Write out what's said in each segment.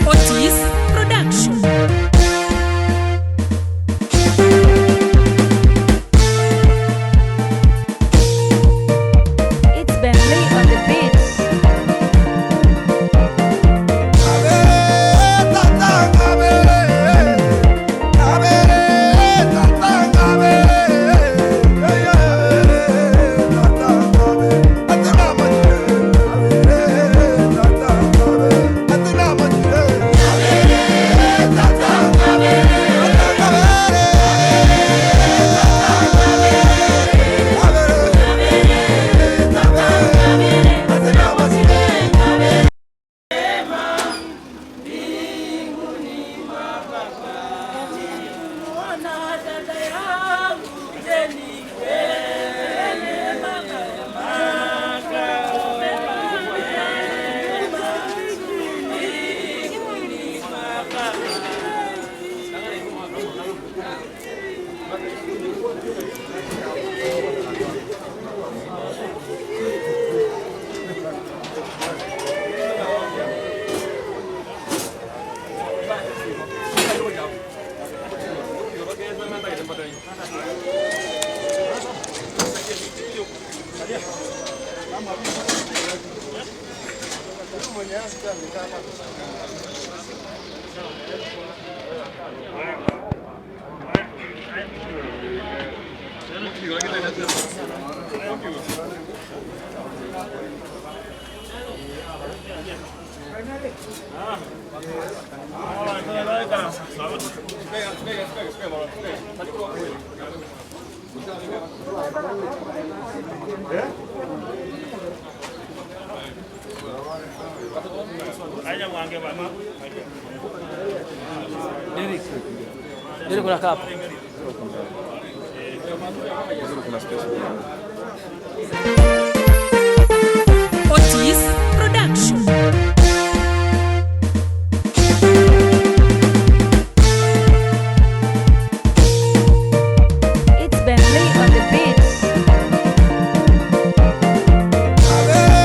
Otis Production. It's Bentley on the beats. Derek unakaa hapa. Otis Production. It's Bentley on the beats. Yeah.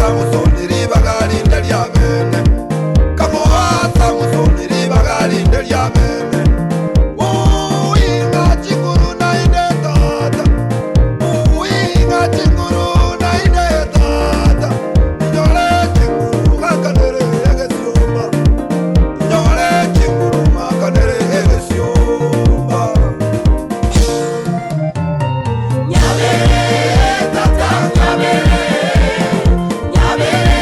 Samusoni ribagalinde lya bene. Kamoa Samusoni ribagalinde lya bene. Uinga chinguru na ine tata. Uinga chinguru na ine tata. Nyole chinguru makanere egesiomba. Nyole chinguru makanere egesiomba. Nyabere, tata, nyabere, nyabere.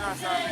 Yeah.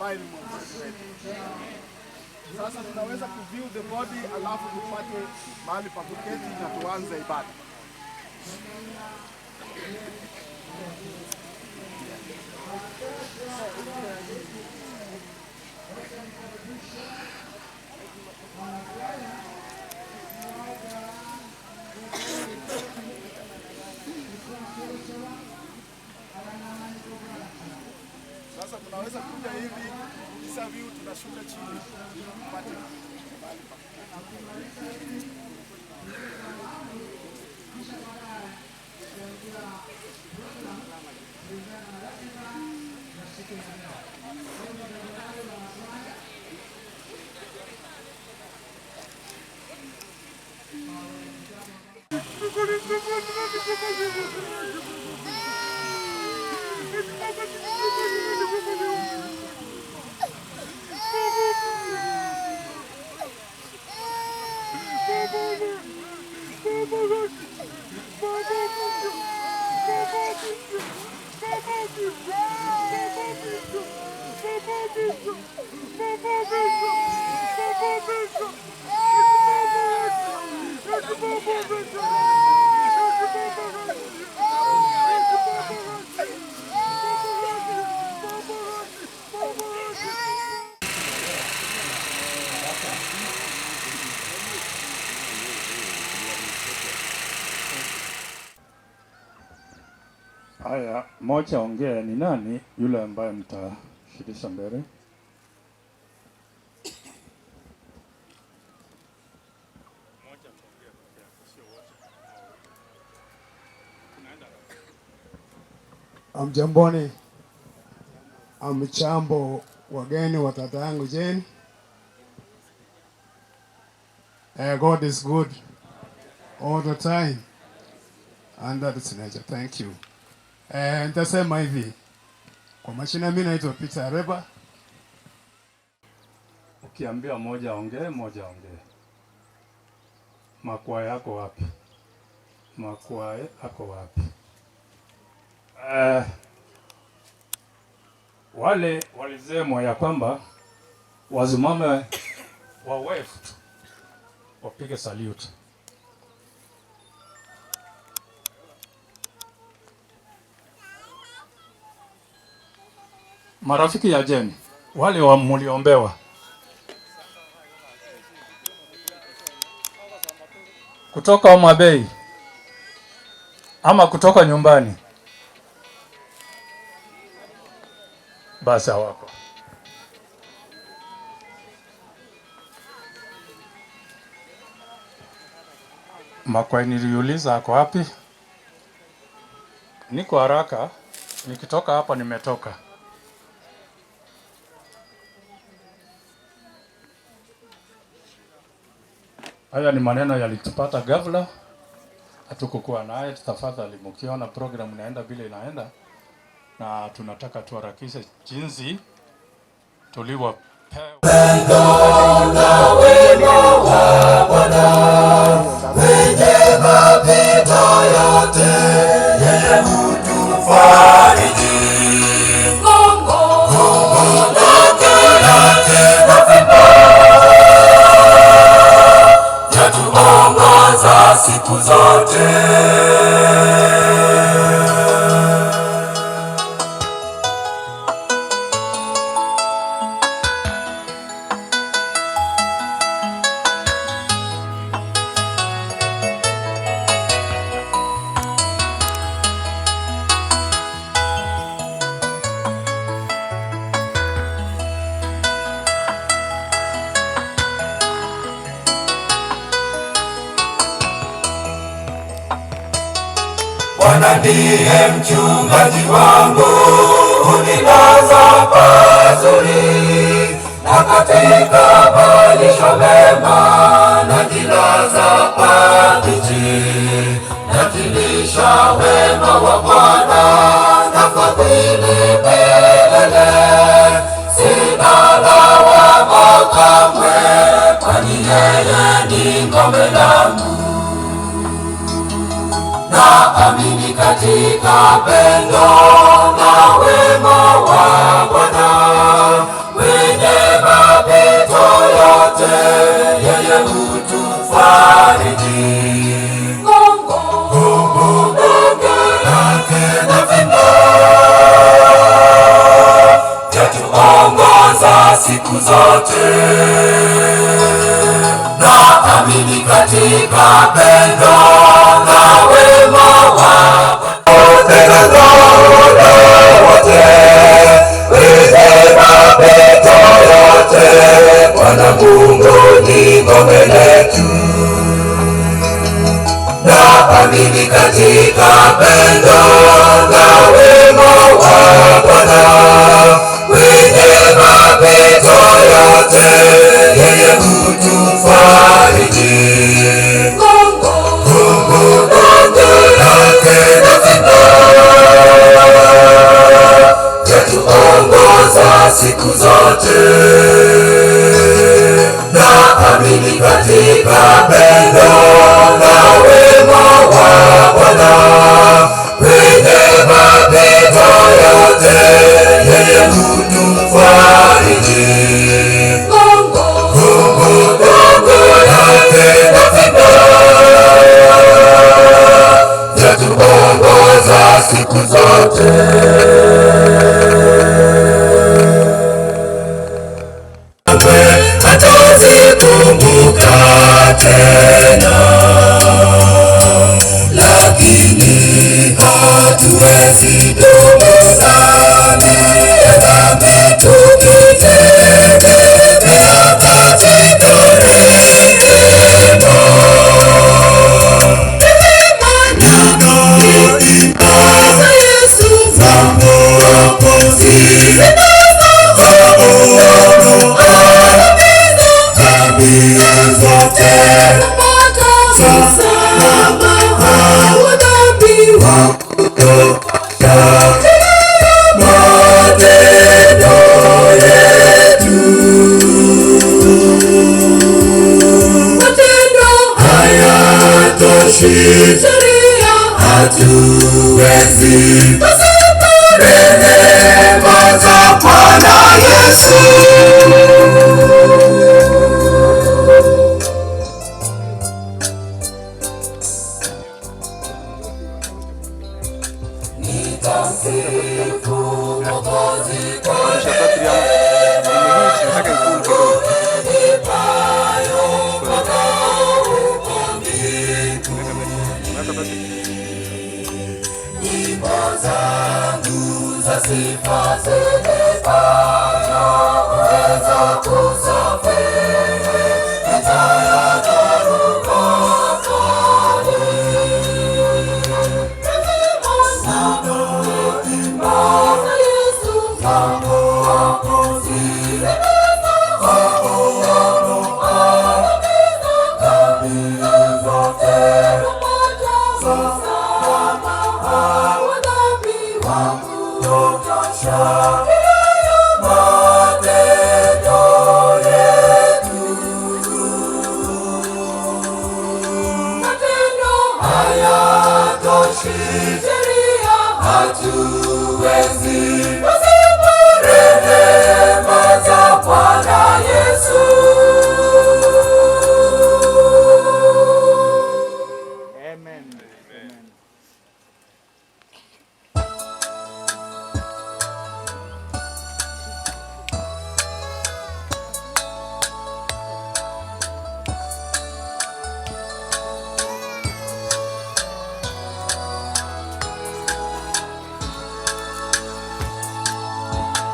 ambaye ni mwokozi wetu. Sasa tunaweza kuview the body, alafu tupate mahali pa kuketi na tuanze ibada. Sasa tunaweza kuja hivi kisa view, tunashuka chini ili tupate mahali pa kuketi. Haya, moja ongea ni nani yule ambaye mtashirisha mbele? Amjamboni, amchambo wageni wa tata yangu Jane. God is good all the time and that is nature. Thank you. Nitasema hivi kwa majina, mimi naitwa Peter Areba. Ukiambia moja ongee, moja ongee. Makwaya yako wapi? Makwaya ako wapi? Wale walizemwa ya kwamba wasimame wa wave tu, wapige salute. Marafiki ya Jane, wale wa muliombewa kutoka Homa Bay ama kutoka nyumbani, basi hawako. Makwai niliuliza ako wapi? Niko haraka, nikitoka hapa nimetoka. Haya ni maneno yalitupata ghafla, hatukukuwa naye. Tafadhali, mkiona program inaenda vile inaenda, na tunataka tuharakishe jinsi tulivyopewa. Yatuongoza siku zote. Bwana ndiye mchungaji wangu, hunilaza pazuri, na katika malisho mema najilaza pabichi. Najilisha wema wa Bwana na fadhili milele, sina lawama kamwe, kwani yeye ni ngome langu. Naamini katika pendo na wema wa Bwana. zote, yeye hutufariji. Gongo lake na fimbo yatuongoza siku zote. Naamini katika pendo na wema wa Bwana wote, wenye mapito yote, Bwana Mungu ni ngome letu. Naamini katika pendo na wema wa Bwana, wenye mapito yote, yeye hutufariji. Gongo lake na fimbo yatuongoza siku zote. Naamini katika pendo na wema wa Bwana, wenye mapito yote, yeye hutufariji. Gongo lake na fimbo yatuongoza siku zote. Hatazikumbuka tena, lakini hatuwezi dumu ndani ya dhambi tukitegemea katika rehema. Ninaimba za Mwokozi, dhambi zote wa kutosha matendo yetu. Hayatoshi, hatuwezi rehema za Bwana Yesu. Nitamsifu Mwokozi kwa inipayo makao huko mbinguni. Nyimbo zangu za sifa zilifanya uweza kusafiri nitaya dhoruba kali. Ninaimba za Mwokozi, dhambi zote wa kutosha matendo yetu. Hayatoshi, hatuwezi rehema za Bwana Yesu. Amen. Amen.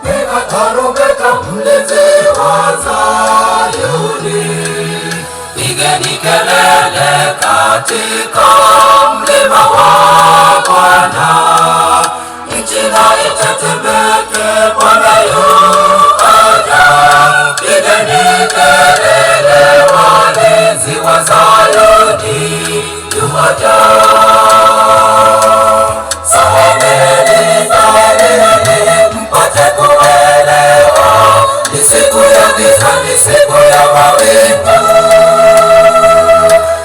Piga tarumbeta, mlinzi wa Zayuni, pigeni kelele katika mlima wa Bwana. Nchi na itetemeke, Bwana yuaja. Pigeni kelele, walinzi wa Zayuni, yuaja. Someni, someni, mpate kuelewa. Ni siku ya giza, ni siku ya mawingu.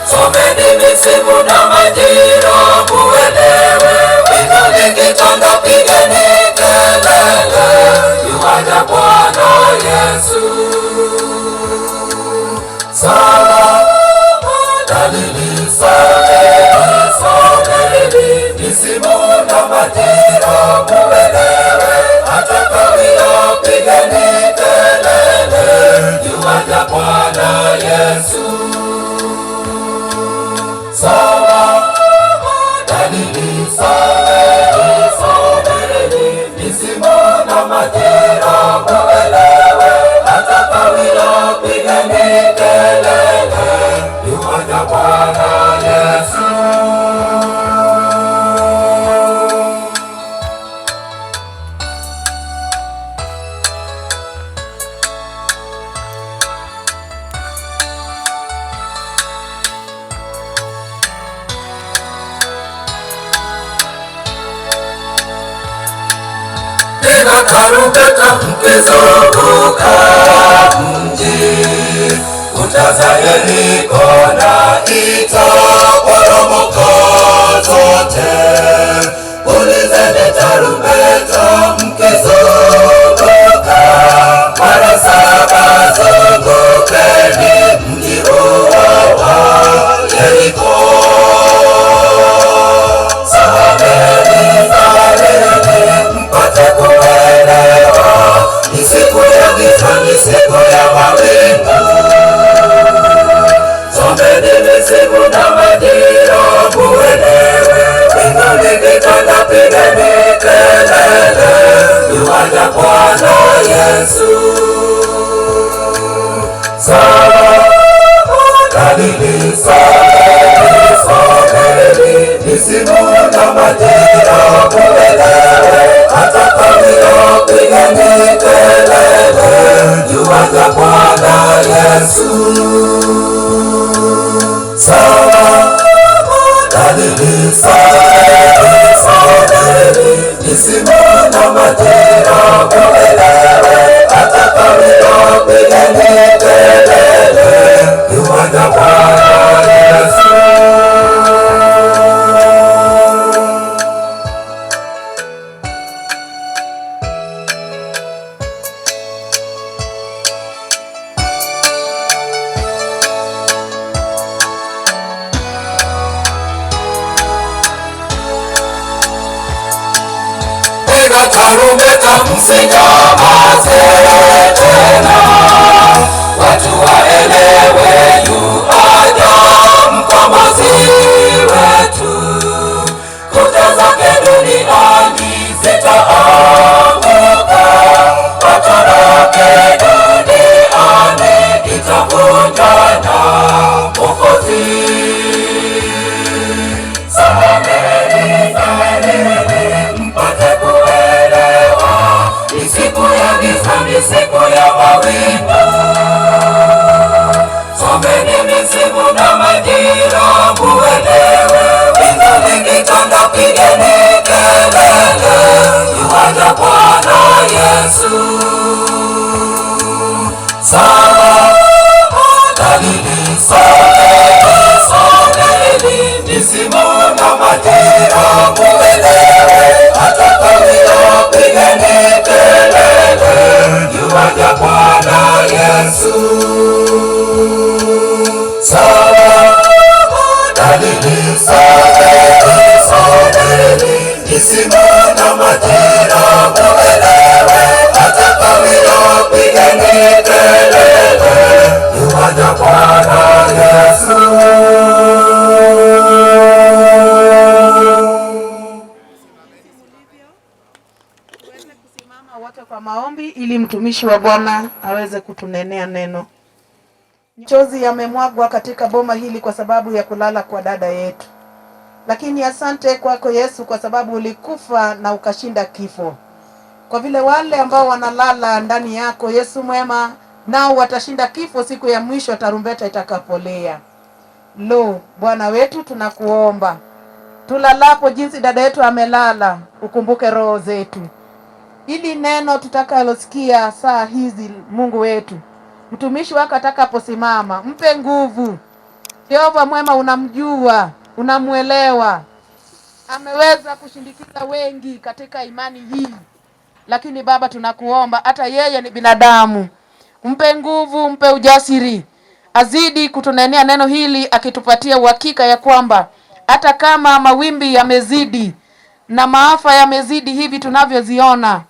Someni misimu na majira, muelewe. Wingu likitanda, pigeni kelele, yuaja Bwana Yesu. Sala, dalili, someni, someni, misimu na majira muelewe, atakawia pigeni kelele, yuaja Bwana Yesu. Sala, dalili, someni, someni, misimu na majira muelewe, atakawia pigeni kelele, yuaja Bwana Yesu. Piga tarumbeta mkizunguka mji, kuta za Yeriko na itaporomoka zote. Pulizeni tarumbeta mkizunguka, mara saba zungukeni mji huo wa Yeriko. Someni, someni, mpate kuelewa, ni siku ya giza, ni siku ya mawingu. Someni misimu na majira muelewe, wingu likitanda pigeni kelele, yuaja Bwana Yesu. Sala, dalili, someni, someni, misimu na majira muelewe, atakawia pigeni kelele, yuaja Bwana Yesu. Sala, dalili, someni, someni, misimu na majira muelewe, atakawia pigeni kelele, yuaja Bwana Yesu. Piga tarumbeta, msinyamaze tena, watu waelewe yuaja mkombozi wetu. Kuta zake duniani zitaanguka, watoroke duniani itavunjwa na Mwokozi. Someni, someni, mpate kuelewa, ni siku ya giza, ni siku ya mawingu. Someni misimu na majira muelewe, wingu likitanda pigeni kelele, yuaja Bwana Yesu. Sala, dalili, someni, someni, misimu na majira muelewe, atakawia pigeni kelele, yuaja Bwana Yesu. Sala, dalili, someni, someni, misimu na majira muelewe, atakawia pigeni kelele, yuaja Bwana Yesu. Tuweze kusimama wote kwa maombi ili mtumishi wa Bwana aweze kutunenea neno. Machozi yamemwagwa katika boma hili kwa sababu ya kulala kwa dada yetu, lakini asante kwako Yesu kwa sababu ulikufa na ukashinda kifo. Kwa vile wale ambao wanalala ndani yako Yesu mwema, nao watashinda kifo siku ya mwisho tarumbeta itakapolia. Lo, Bwana wetu, tunakuomba tulalapo jinsi dada yetu amelala, ukumbuke roho zetu, ili neno tutakalosikia saa hizi, Mungu wetu, mtumishi wako atakaposimama, mpe nguvu. Jehova mwema, unamjua, unamwelewa, ameweza kushindikiza wengi katika imani hii, lakini Baba tunakuomba, hata yeye ni binadamu, mpe nguvu, mpe ujasiri, Azidi kutunenea neno hili akitupatia uhakika ya kwamba hata kama mawimbi yamezidi na maafa yamezidi hivi tunavyoziona,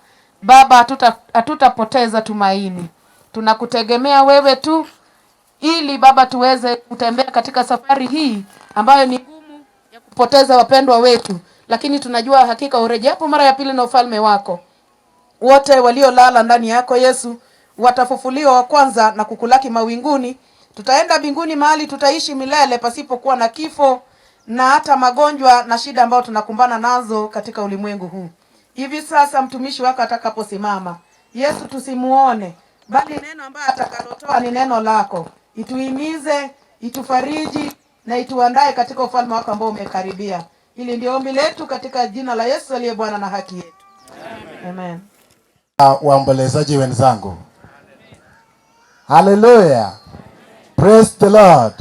Baba, hatutapoteza tumaini. Tunakutegemea wewe tu ili Baba tuweze kutembea katika safari hii ambayo ni ngumu ya kupoteza wapendwa wetu, lakini tunajua hakika urejeapo mara ya pili na ufalme wako, wote waliolala ndani yako Yesu watafufuliwa wa kwanza na kukulaki mawinguni. Tutaenda mbinguni mahali tutaishi milele pasipokuwa na kifo na hata magonjwa na shida ambayo tunakumbana nazo katika ulimwengu huu. Hivi sasa mtumishi wako atakaposimama, Yesu tusimuone, bali neno ambayo atakalotoa ni neno lako, ituhimize, itufariji na ituandae katika ufalme wako ambao umekaribia. Hili ndio ombi letu katika jina la Yesu aliye Bwana na haki yetu. Amen. Waombolezaji wenzangu, haleluya, praise the Lord.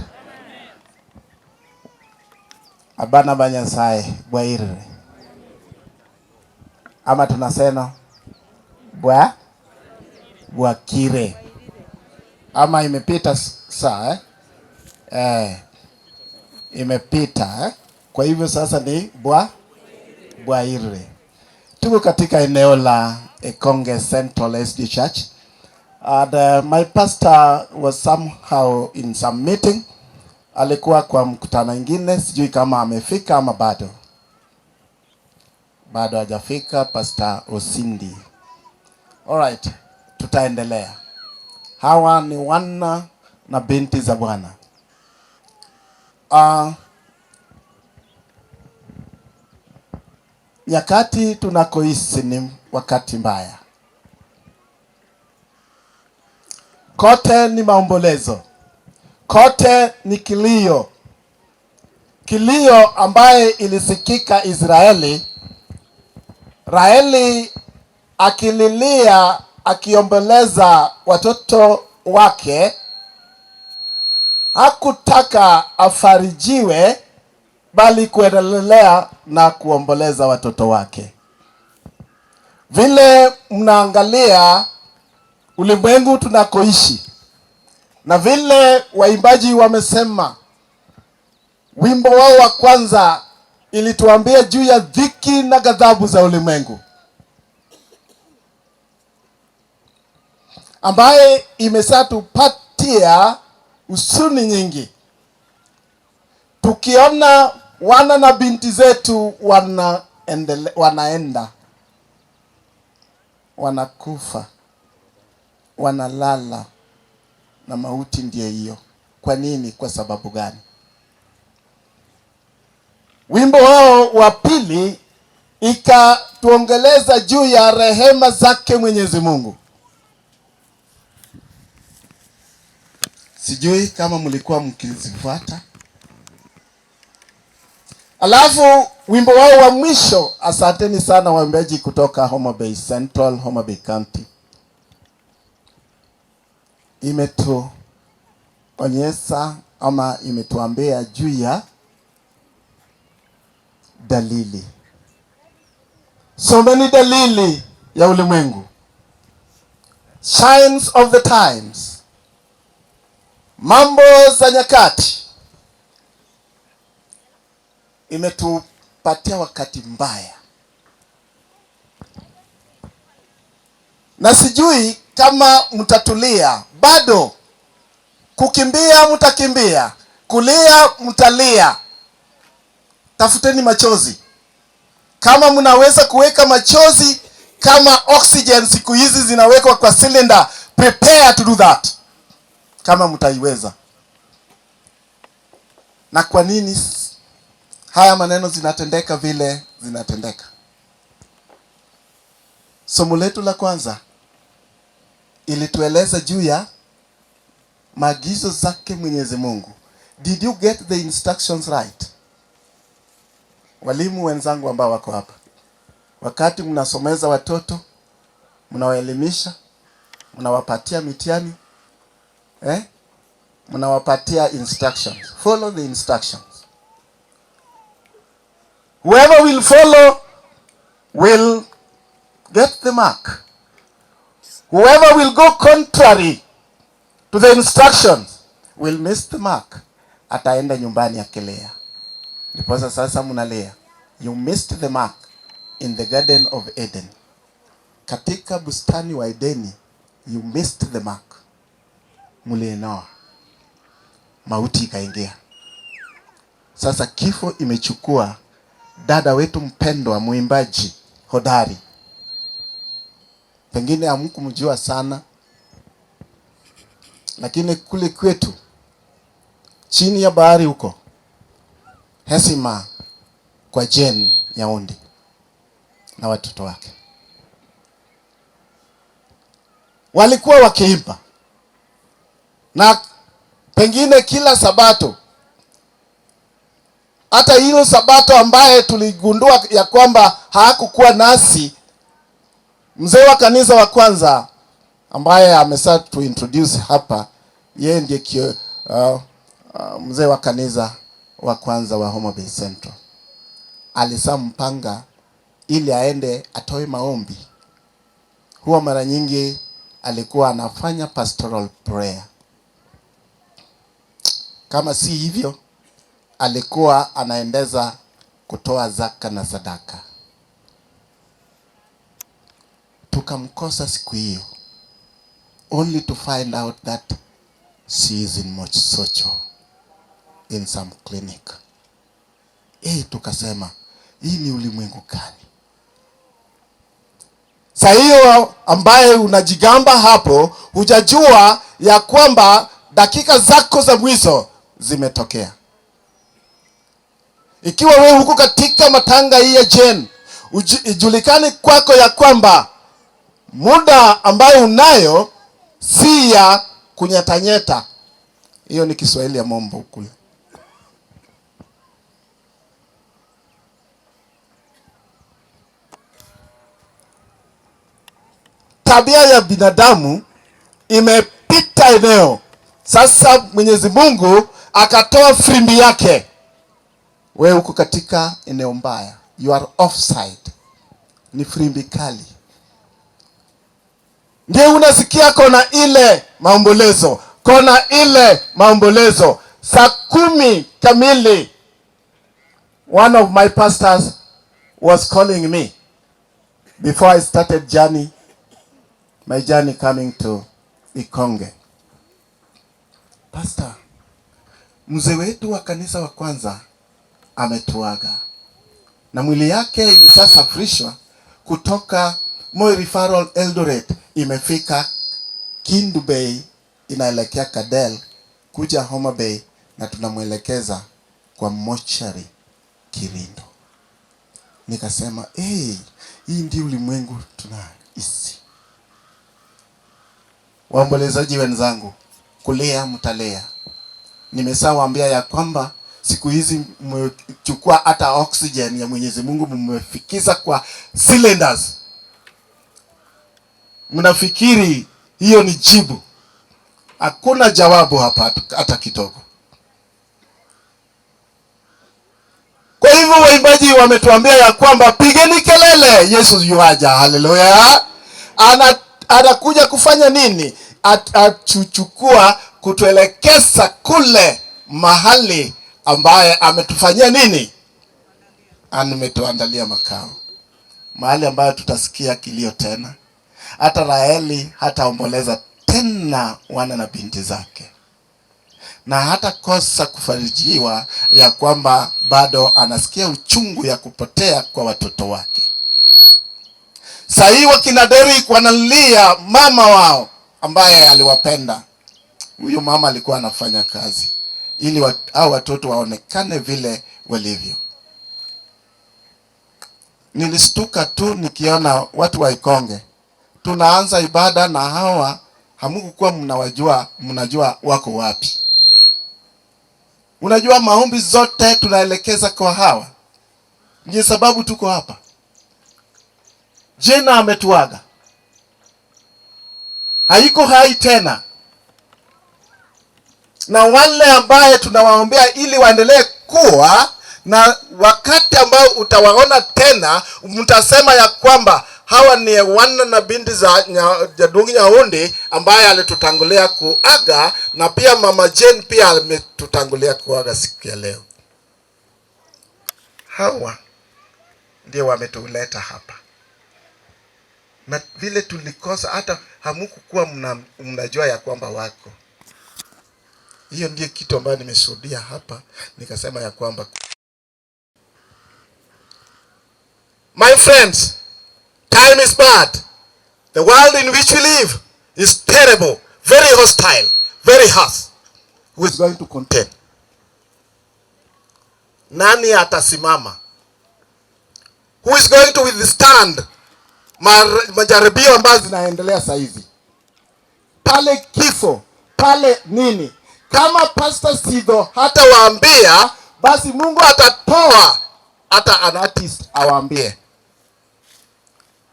Abana ba Nyasaye bwairire, ama tunasema bwakire, ama imepita saa eh? Imepita eh? Kwa hivyo sasa ni bwairire. Tuko katika eneo la Ekonge Central SD Church, and my pastor was somehow in some meeting. Alikuwa kwa mkutano ingine, sijui kama amefika ama bado. Bado hajafika Pastor Osindi. Alright, tutaendelea. Hawa ni wana na binti za Bwana. Nyakati tunakoishi ni wakati mbaya. Kote ni maombolezo. Kote ni kilio. Kilio ambaye ilisikika Israeli. Raheli akililia, akiomboleza watoto wake, hakutaka afarijiwe bali kuendelea na kuomboleza watoto wake. Vile mnaangalia ulimwengu tunakoishi, na vile waimbaji wamesema, wimbo wao wa kwanza ilituambia juu ya dhiki na ghadhabu za ulimwengu, ambaye imesatupatia huzuni nyingi, tukiona wana na binti zetu wanaenda, wanakufa, wanalala, na mauti ndiyo hiyo. Kwa nini? Kwa sababu gani? Wimbo wao wa pili ikatuongeleza juu ya rehema zake Mwenyezi Mungu. Sijui kama mlikuwa mkizifuata. Alafu wimbo wao wa mwisho, asanteni sana waimbaji kutoka Homa Bay Central, Homa Bay County, imetuonyesha ama imetuambia juu ya dalili. Someni dalili ya ulimwengu, signs of the times, mambo za nyakati. Imetupatia wakati mbaya, na sijui kama mtatulia bado. Kukimbia mtakimbia, kulia mtalia. Tafuteni machozi. Kama mnaweza kuweka machozi kama oxygen siku hizi zinawekwa kwa cylinder, prepare to do that kama mtaiweza. Na kwa nini haya maneno zinatendeka vile zinatendeka? Somo letu la kwanza ilitueleza juu ya maagizo zake Mwenyezi Mungu. Did you get the instructions right? Walimu wenzangu ambao wako hapa, wakati mnasomeza watoto, mnawaelimisha, mnawapatia mitihani, mnawapatia instructions. Follow the instructions. Whoever will follow will get the mark. Whoever will go contrary to the instructions will miss the mark, ataenda nyumbani akilia. Ndiposa sasa mnalia, you missed the mark in the Garden of Eden. Katika bustani wa Edeni, you missed the mark, mliinoa, mauti ikaingia. Sasa kifo imechukua dada wetu mpendwa, mwimbaji hodari, pengine hamkumjua sana, lakini kule kwetu chini ya bahari huko, heshima kwa Jane Nyaundi na watoto wake walikuwa wakiimba, na pengine kila Sabato, hata hilo Sabato ambaye tuligundua ya kwamba hakukuwa nasi, mzee wa kanisa wa kwanza ambaye amesa to introduce hapa, yeye ndiye mzee wa kanisa wa kwanza wa Homa Bay Central, alisampanga ili aende atoe maombi. Huwa mara nyingi alikuwa anafanya pastoral prayer. Kama si hivyo, alikuwa anaendeza kutoa zaka na sadaka. Tukamkosa siku hiyo, only to find out that she is in Mosocho in some clinic. Tukasema hii ni ulimwengu gani? Saa hiyo ambaye unajigamba hapo, hujajua ya kwamba dakika zako za mwisho zimetokea. Ikiwa wewe huko katika matanga hii ya Jane, ijulikane kwako ya kwamba muda ambayo unayo si ya kunyetanyeta. Hiyo ni Kiswahili ya mombo kule. Tabia ya binadamu imepita eneo. Sasa Mwenyezi Mungu akatoa firimbi yake. Wewe uko katika eneo mbaya, you are offside. Ni firimbi kali. Ndio unasikia kona ile maombolezo, kona ile maombolezo. Saa 10 kamili, one of my pastors was calling me before I started journey, my journey coming to Ikonge. Pastor, mzee wetu wa kanisa wa kwanza ametuaga na mwili yake imeshasafirishwa kutoka Moi Referral Eldoret, imefika Kindu Bay, inaelekea Kadel kuja Homa Bay, na tunamwelekeza kwa mochari Kirindo. Nikasema, hey, hii ndio ulimwengu tunaishi. Waombolezaji wenzangu, kulia mtalea. Nimeshawaambia ya kwamba siku hizi mmechukua hata oxygen ya Mwenyezi Mungu mmefikiza kwa cylinders. Mnafikiri hiyo ni jibu? Hakuna jawabu hapa hata kidogo. Kwa hivyo waimbaji wametuambia ya kwamba pigeni kelele, Yesu yuaja. Haleluya. Anakuja kufanya nini? Atuchukua kutuelekeza kule mahali ambaye ametufanyia nini? Ametuandalia makao. Mahali ambayo tutasikia kilio tena. Hata Raheli hataomboleza tena wana na binti zake. Na hata kosa kufarijiwa ya kwamba bado anasikia uchungu ya kupotea kwa watoto wake. Sahii wakina Derrick wanalia mama wao ambaye aliwapenda. Huyo mama alikuwa anafanya kazi ili hao watoto waonekane vile walivyo. Nilistuka tu nikiona watu wa Ikonge tunaanza ibada na hawa hamkukuwa mnawajua, mnajua wako wapi. Unajua maombi zote tunaelekeza kwa hawa. Ndiyo sababu tuko hapa. Jena ametuaga. Haiko hai tena. Na wale ambaye tunawaombea ili waendelee kuwa, na wakati ambao utawaona tena mtasema ya kwamba hawa ni wana na binti za Jadungi Nyaundi ambaye alitutangulia kuaga, na pia Mama Jane pia ametutangulia kuaga siku ya leo. Hawa ndio wametuleta hapa, na vile tulikosa hata hamukukuwa mnajua ya kwamba wako. Hiyo ndiyo kitu ambayo nimeshuhudia hapa, nikasema ya kwamba, my friends, time is bad. The world in which we live is terrible, very hostile, very harsh. Who is going to contend? Nani atasimama? Who is going to withstand majaribio ambayo zinaendelea saizi? Pale kifo, pale nini? Kama Pastor Sidho hatawaambia, basi Mungu atatoa hata an artist awaambie.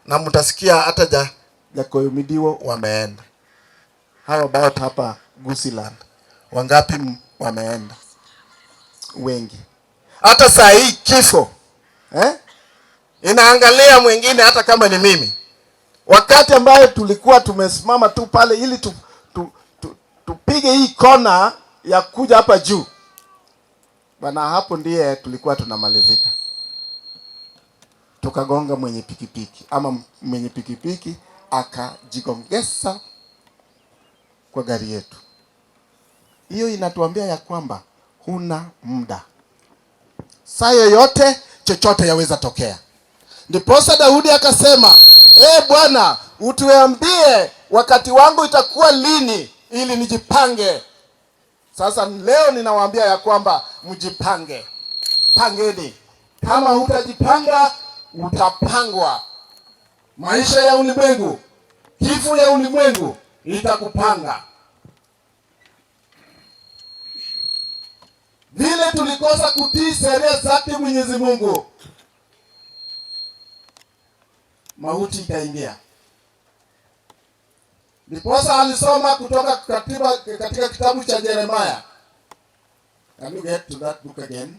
Na mtasikia hata Jakoyo Midiwo wameenda. How about hapa Gusiland? Wangapi wameenda? Wengi. Hata saa hii kifo, eh? Inaangalia mwingine hata kama ni mimi. Wakati ambayo tulikuwa tumesimama tu pale ili tupige hii kona ya kuja hapa juu. Bana, hapo ndiye tulikuwa tunamalizika. Tukagonga mwenye pikipiki, ama mwenye pikipiki akajigongesa kwa gari yetu. Hiyo inatuambia ya kwamba huna muda. Saa yoyote chochote yaweza tokea. Ndiposa Daudi akasema, Bwana, utuambie wakati wangu itakuwa lini ili nijipange. Sasa leo ninawaambia ya kwamba mjipange. Pangeni. Kama hutajipanga utapangwa. Maisha ya ulimwengu, kifo ya ulimwengu itakupanga. Vile tulikosa kutii sheria zake Mwenyezi Mungu, mauti ikaingia. Ndiposa alisoma kutoka katika kitabu cha Jeremiah. Can you get to that book again?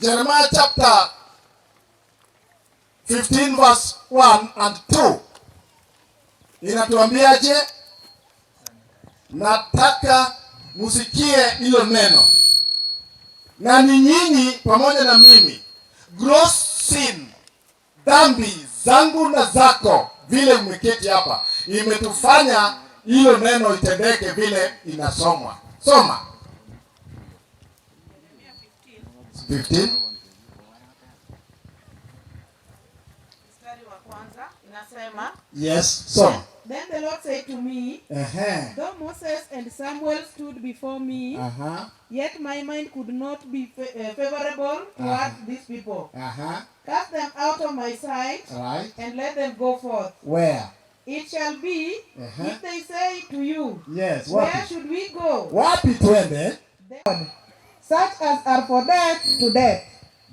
Jeremiah chapter 15 verse 1 and 2. Inatuambiaje? Nataka musikie hilo neno. Na ni nyinyi pamoja na mimi. Gross sin, dhambi zangu na zako, vile umeketi hapa, imetufanya hilo neno itendeke vile inasomwa. Soma. 15. Mstari wa kwanza inasema, Yes, soma. Then the Lord said to me, Though Moses and Samuel stood before me, yet my mind could not be favorable toward these people. Cast them out of my sight, and let them go forth. Where? It shall be, if they say to you, Yes, Where wapi? should we go? Wapi twende? Then, such as are for death to death.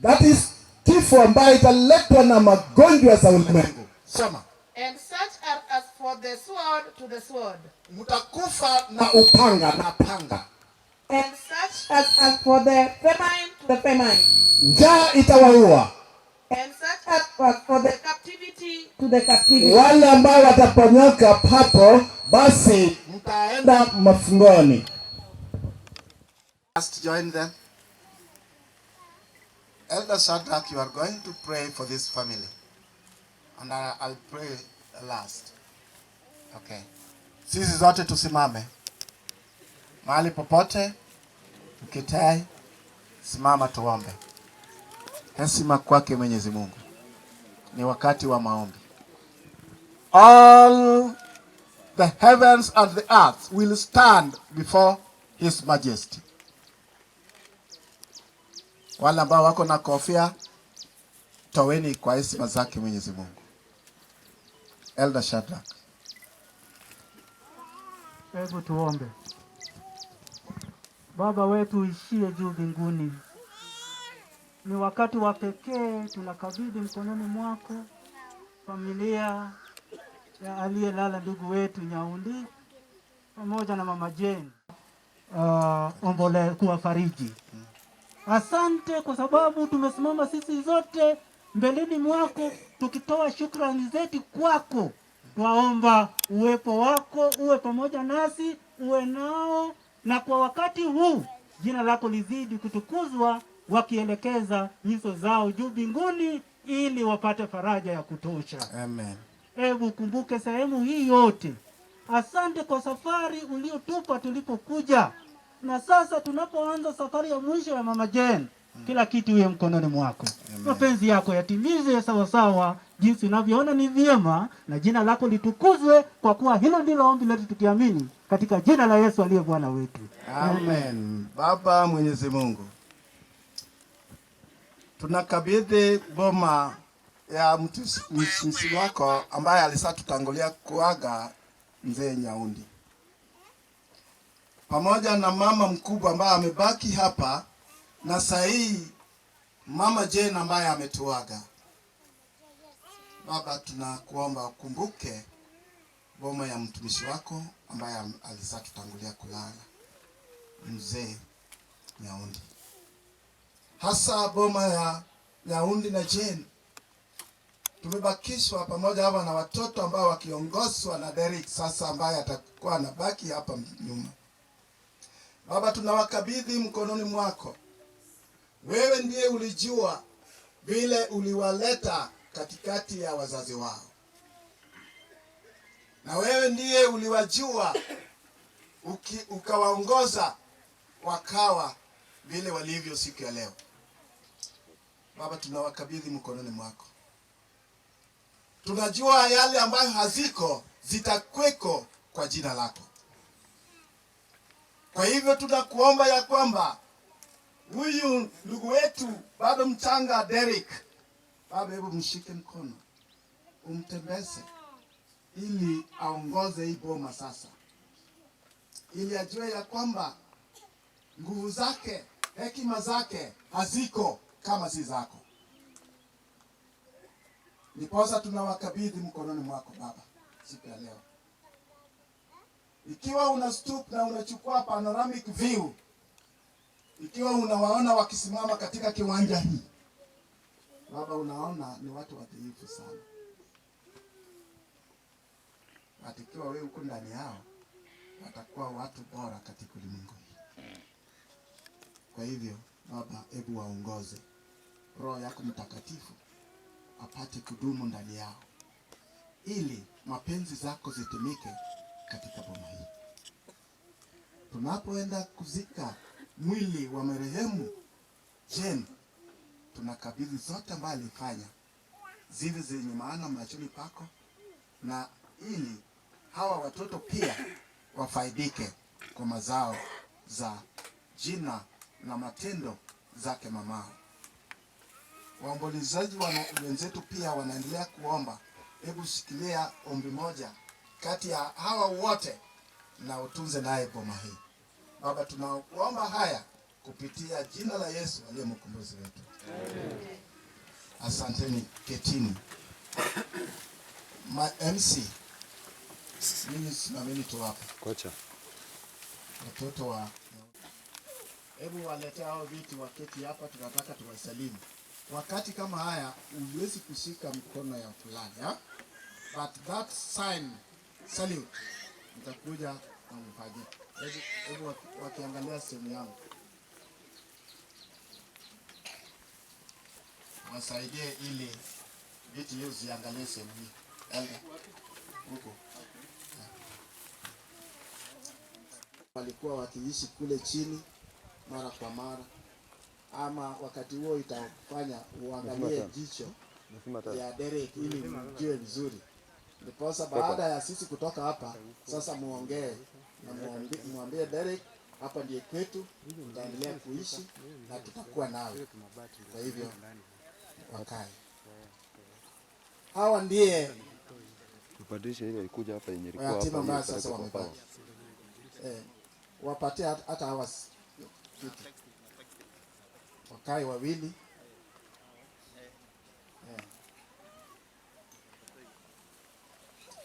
That is kifo ambayo italetwa na magonjwa za ulimwengu. Soma. And such are as for the sword to the sword. Mtakufa na upanga na panga. And such as are for the famine to the famine. Njaa itawaua. And such as are for the captivity to the captivity. Wale ambao wataponyoka papo, basi mtaenda mafungoni. Just join them. Elder Shadrach, you are going to pray for this family. And I'll pray last. Okay. Sisi zote tusimame. Mahali popote, ukitai, simama tuombe. Heshima kwake Mwenyezi Mungu. Ni wakati wa maombi. All the heavens and the earth will stand before His Majesty. Wale ambao wako na kofia, toweni kwa heshima zake Mwenyezi Mungu. Elder Shadrach. Hebu tuombe. Baba wetu uishie juu mbinguni, ni wakati wa pekee tunakabidhi mkononi mwako familia ya aliyelala ndugu wetu Nyaundi pamoja na Mama Jane, ombole kuwafariji. Asante kwa sababu tumesimama sisi zote mbeleni mwako tukitoa shukrani zetu kwako. Twaomba uwepo wako uwe pamoja nasi, uwe nao, na kwa wakati huu jina lako lizidi kutukuzwa, wakielekeza nyuso zao juu mbinguni ili wapate faraja ya kutosha. Amen. Hebu kumbuke sehemu hii yote. Asante kwa safari uliotupa tulipokuja, na sasa tunapoanza safari ya mwisho ya Mama Jane, kila kitu iwe mkononi mwako. Mapenzi yako yatimize sawasawa jinsi unavyoona ni vyema, na jina lako litukuzwe, kwa kuwa hilo ndilo ombi letu tukiamini katika jina la Yesu aliye Bwana wetu. Amen. Baba Mwenyezi Mungu, tunakabidhi boma ya mtumishi wako ambaye alisatutangulia kuaga, mzee Nyaundi, pamoja na mama mkubwa ambaye amebaki hapa, na sahii mama Jane ambaye ametuaga. Baba, tunakuomba ukumbuke boma ya mtumishi wako ambaye alisatutangulia kulala, mzee Nyaundi, hasa boma ya Nyaundi na Jane. Tumebakishwa pamoja hapa na watoto ambao wakiongozwa na Derek sasa, ambaye atakuwa anabaki hapa nyuma. Baba, tunawakabidhi mkononi mwako. Wewe ndiye ulijua vile uliwaleta katikati ya wazazi wao, na wewe ndiye uliwajua ukawaongoza wakawa vile walivyo siku ya leo. Baba, tunawakabidhi mkononi mwako. Tunajua yale ambayo haziko zitakweko kwa jina lako. Kwa hivyo tunakuomba ya kwamba huyu ndugu wetu bado mchanga Derek, Baba, hebu mshike mkono, umtembeze ili aongoze hii boma sasa, ili ajue ya kwamba nguvu zake, hekima zake haziko kama si zako. Ndiposa tunawakabidhi mkononi mwako Baba siku ya leo. Ikiwa una stoop na unachukua panoramic view, ikiwa unawaona wakisimama katika kiwanja hii, Baba, unaona ni watu wadhaifu sana. But ikiwa wewe uko ndani yao, watakuwa watu bora katika ulimwengu hii. Kwa hivyo Baba, hebu waongoze, Roho yako Mtakatifu apate kudumu ndani yao, ili mapenzi zako zitimike katika boma hii. Tunapoenda kuzika mwili wa marehemu Jane, tunakabidhi zote ambayo alifanya ziwe zenye maana machoni pako, na ili hawa watoto pia wafaidike kwa mazao za jina na matendo zake mamao. Waombolezaji wenzetu pia wanaendelea kuomba. Hebu shikilia ombi moja kati ya hawa wote na utunze naye boma hii. Baba, tunakuomba haya kupitia jina la Yesu aliye mkombozi wetu. Asanteni, ketini. Ma MC, mimi simameni tu hapa. Kocha. Watoto wa hebu walete hao viti waketi hapa, tunataka tuwasalimu. Wakati kama haya huwezi kushika mkono ya fulani, ha? But that sign salute nitakuja na mfanyie. Hebu wakiangalia simu yangu wasaidie ili viti hiyo ziangalie sehemu hii. Elda huko walikuwa wakiishi kule chini mara kwa mara, ama wakati huo itafanya uangalie jicho ya Derek ili mjue vizuri. Ndiposa baada ya sisi kutoka hapa sasa, muongee na muambie Derek, hapa ndiye kwetu, tutaendelea kuishi na tutakuwa nawe. Kwa hivyo wakae hawa ndiye Tubadilishe ile ilikuja hapa yenye ilikuwa yatima hapa ambayo hiyo sasa ipelekwe kwa wamebaki. Wapatie hata hawa kitu. Wakae wawili.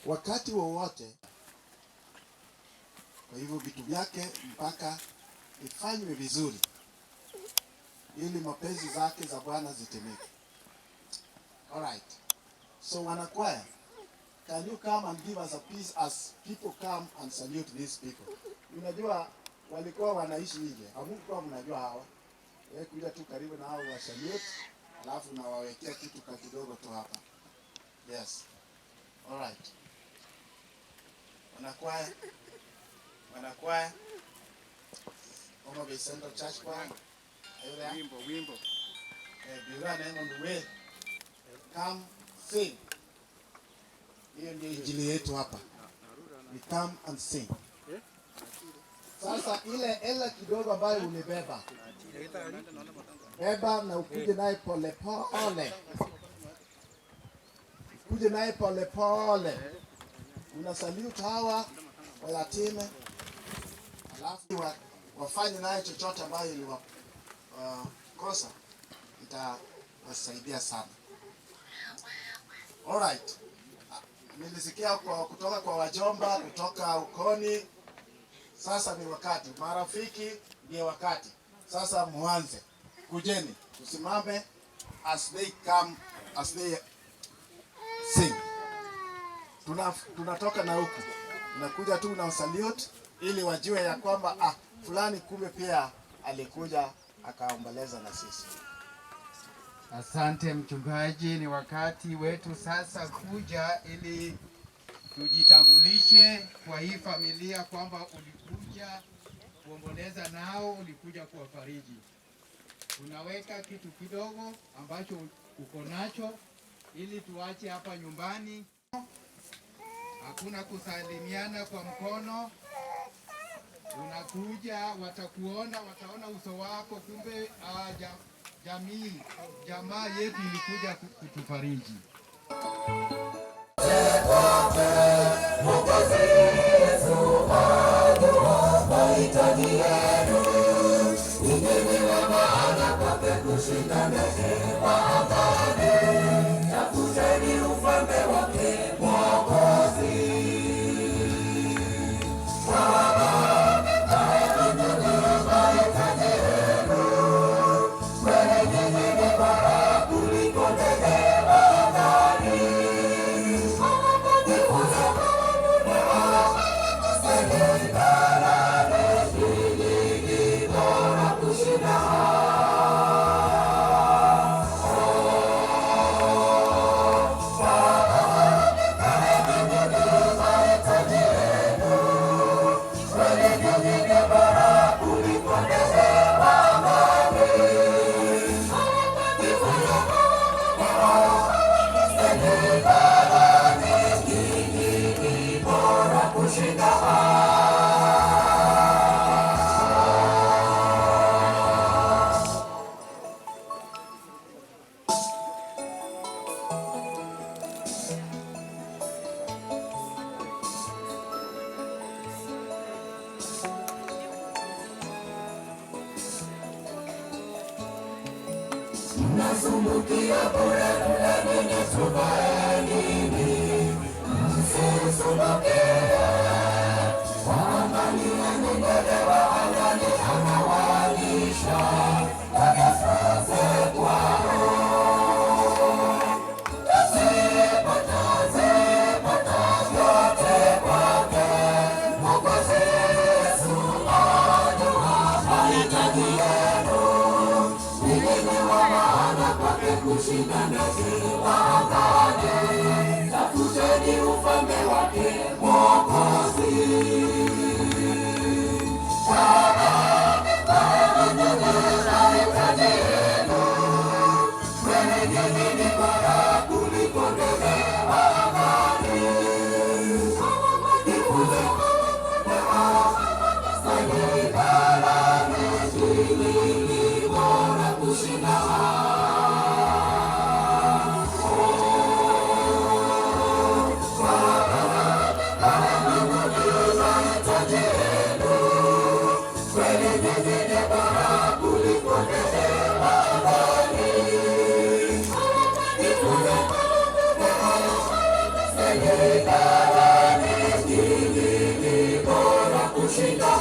Wakati wowote. Kwa hivyo vitu vyake mpaka ifanywe vizuri ili mapenzi zake za Bwana zitimike. All right. So wanakwaya, can you come and give us a piece as people come and salute these people? Unajua walikuwa wanaishi nje, hamkuwa mnajua hawa. Wewe kuja tu karibu na hao wa salute, alafu nawawekea kitu ka kidogo tu hapa. Yes. All right. Wanakwaya, wanakwaya. Homa Bay Central Church Choir. Are you there? Wimbo, wimbo. Bira neno ni come sing. Hiyo ndio injili yetu hapa. We come and sing. Sasa ile hela kidogo ambayo ulibeba, beba na ukuje naye pole pole, ukuje naye pole pole. Una salute hawa wayatime, alafu wafanye naye chochote ambayo iliwakosa, itawasaidia sana. All right. Nilisikia kutoka kwa wajomba, kutoka ukoni. Sasa ni wakati, marafiki, ndiye wakati. Sasa muanze. Kujeni, tusimame as they come, as they sing. Tunatoka na huku. Unakuja tu na salute ili wajue ya kwamba fulani kumbe pia alikuja akaomboleza na sisi. Asante mchungaji, ni wakati wetu sasa kuja ili tujitambulishe kwa hii familia kwamba ulikuja kuomboleza nao, ulikuja kuwafariji. Tunaweka kitu kidogo ambacho uko nacho ili tuache hapa nyumbani. Hakuna kusalimiana kwa mkono. Unakuja, watakuona, wataona uso wako, kumbe jamii, jamaa yetu ilikuja kutufariji. Mnasumbukia bure, mna tuvae nini? Msisumbuke, waangalieni ndege wa angani anawalisha, wanafunze kwao. Tazipata, zipata vyote kwake, Mwokozi Yesu ajua mahitaji yenu. Ninyi wa maana kwake kushinda ndege wa angani, tafuteni ufalme wake Mwokozi. Mahitaji yenu, kweli nyinyi ni bora kuliko ndege wa angani. Jifunze nyinyi ni bora kushinda kushinda.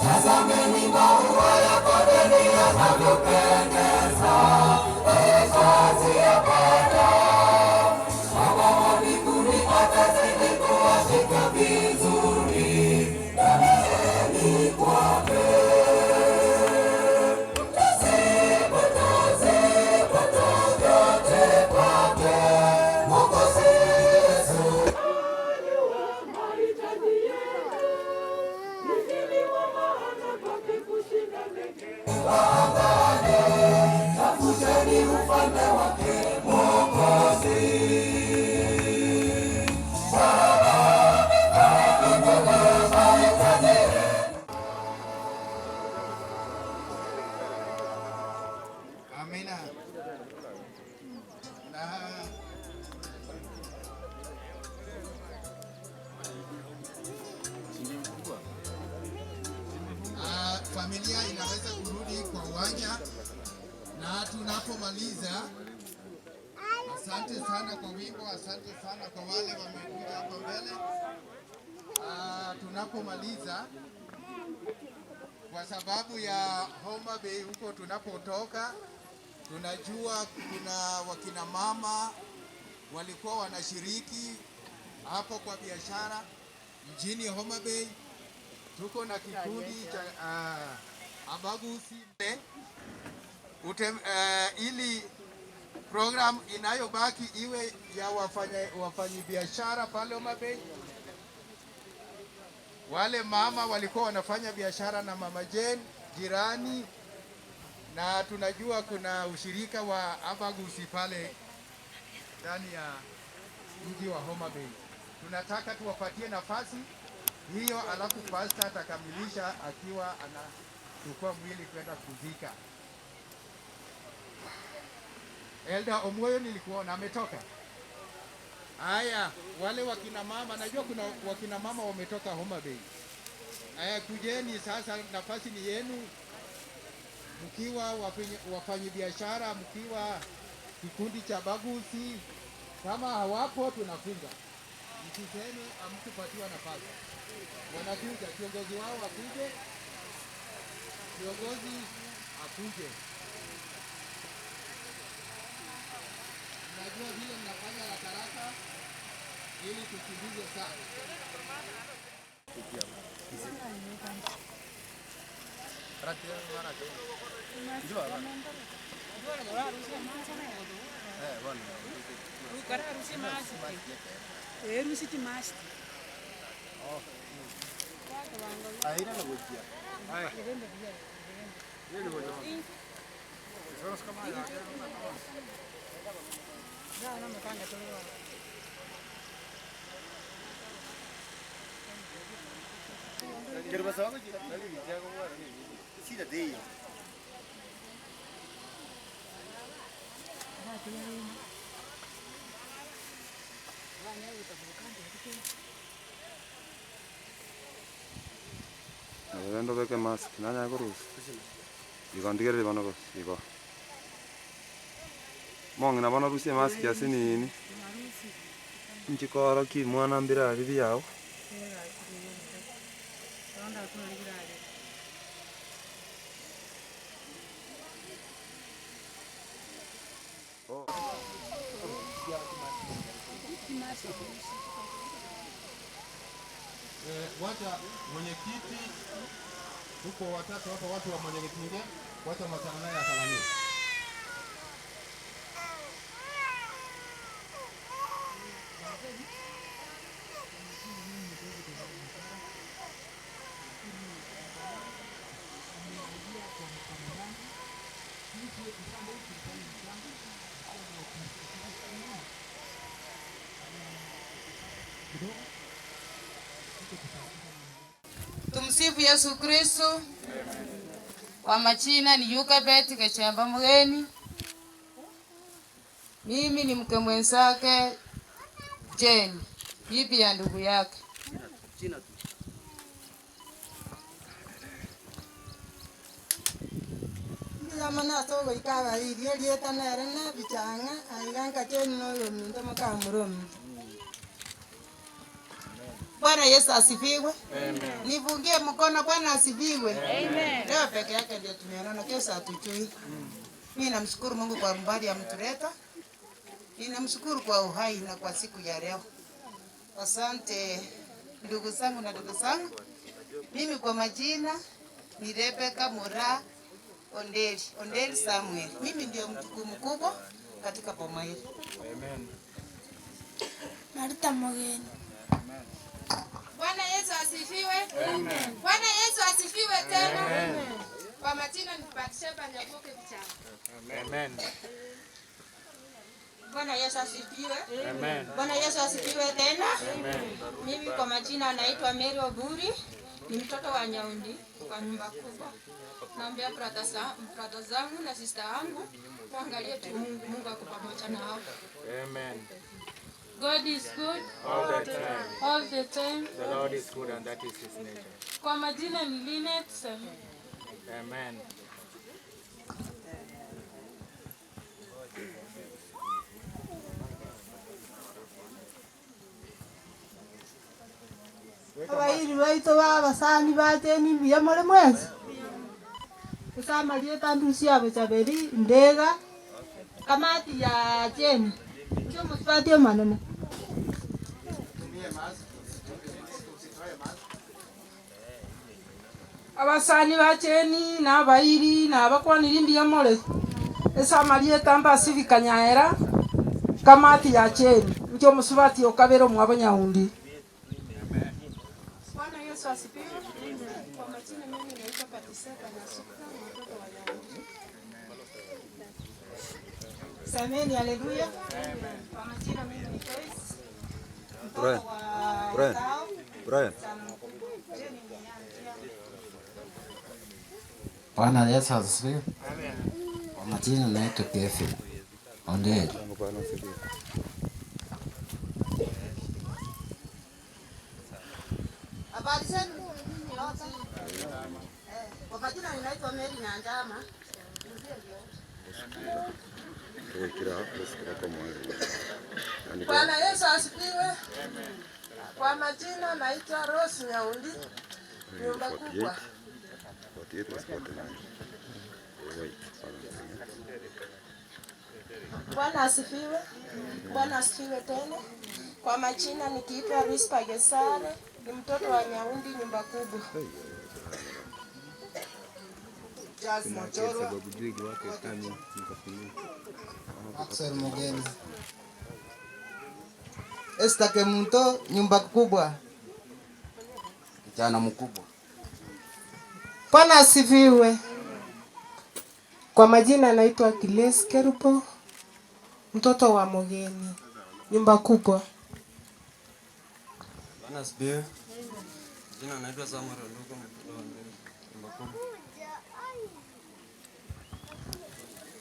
Tazameni maua ya kondeni yanavyopendeza, kazi ya Bwana. Baba wa mbinguni atazidi kuwashika vizuri, damieni kwake. Mtazipata vyote kwake, Mwokozi Yesu. Tafuteni ufalme wake Mwokozi. Baba, mahitaji. Amina. Na familia inaweza kurudi kwa uwanja, na tunapomaliza, asante sana kwa wimbo, asante sana kwa wale wamekuja hapa mbele. Tunapomaliza, kwa sababu ya Homa Bay huko tunapotoka, tunajua kuna wakina mama walikuwa wanashiriki hapo kwa biashara mjini Homa Bay. Tuko na kikundi cha Abagusi ili program inayobaki iwe ya wafanyibiashara pale Homa Bay. Wale mama walikuwa wanafanya biashara na Mama Jane jirani, na tunajua kuna ushirika wa Abagusi pale ndani ya mji wa Homa Bay. Tunataka tuwapatie nafasi hiyo, alafu pastor atakamilisha akiwa anachukua mwili kwenda kuzika. Elda Omoyo nilikuona ametoka. Haya, wale wakina mama, najua kuna wakina mama wametoka Homa Bay. Haya, kujeni sasa, nafasi ni yenu, mkiwa wafanyibiashara, mkiwa kikundi cha Bagusi. Kama hawapo tunafunga, msiseme hamkupatiwa nafasi. Wanakuja, kiongozi wao akuje, kiongozi akuje. Najua vile mnafanya haraka ili tukimbize sana. Nabendo beke mask nanya korus. Igo ndigere bono gos igo. Mong na bono rusie mask ya sinini. Nchikoro ki mwana mbira bibi yao. Wacha mwenyekiti, tuko watatu hapa, watu wa mwenyekiti, wacha masana naye asalamie. Tumsifu Yesu Kristo. Kwa majina ni Yukabeti Kechemba Mgeni. Mimi ni mke mwenzake Jane, bibi ya ndugu yake. Yamana sogo ikawa irio lieta nerena bichanga aiganka Jane no yominto makamurumi. Bwana Yesu asifiwe. Amen. Nifungie mkono. Bwana asifiwe. Amen. Leo peke yake ndio tumeonana, kesho hatujui. Mimi namshukuru Mungu kwa mbali amtuleta. Ninamshukuru kwa uhai na kwa siku ya leo. Asante ndugu zangu na ndugu zangu. Mimi kwa majina ni Rebecca Mura Onderi, Onderi Samuel. Mimi ndio mjukuu mkubwa katika boma hili. Amen. Marita Mogeni. Bwana Yesu asifiwe. Amen. Bwana Yesu asifiwe tena. Amen. Kwa majina ni Batsheba Nyaboke Bichanga. Amen. Bwana Yesu asifiwe. Amen. Bwana Yesu asifiwe tena. Amen. Mimi kwa majina naitwa Mary Oburi, ni mtoto wa Nyaundi kwa nyumba kubwa. Naambia brother zangu na sister wangu waangalie tu Mungu, Mungu ako pamoja nao. Amen. God is good All the time. All the time. The Lord is good and that is his nature. Kwa majina ni Linet Sami. Amen. Abairi baito babasani bacheni mbuya more mwensi kusamarie tandusi abo chaberi ndega kamati ya cheni kio musipati omanene. Abasani bacheni nabairi nabakwaniri mbuya more esamarie tambasibi kanyaera kamati ya cheni nkio musubati okabera omwabo Nyaundi. Bwana Yesu asifiwe. Kwa majina mimi naitwa Patiseka Nyasuka, mtoto wa Nyaundi. Semeni haleluya. Kwa majina mimi ni Joyce, mtoto Brian. wa Brian. Tao. Brian. Jeni ni yangu. Bwana Yesu asifiwe. Kwa majina naitwa Kevin Onderi. Habari zenu wote? Kwa majina ninaitwa Mary Nyanjama. Bwana Yesu asifiwe. Kwa majina naitwa Rose Nyaundi, nyumba kubwa. Bwana asifiwe. Bwana asifiwe tena. Kwa majina nikiitwa Rispa Gesare, ni mtoto wa Nyaundi, nyumba kubwa. Charles Mochorwa. Axel Mugeni. Esther Kemunto, nyumba kubwa. Kijana mkubwa. Bwana asifiwe. Kwa majina naitwa Giles Kerubo, mtoto wa Mogeni, nyumba kubwa. Bwana asifiwe. Jina naitwa Samuel Oluko, mtoto wa Nderi, nyumba kubwa.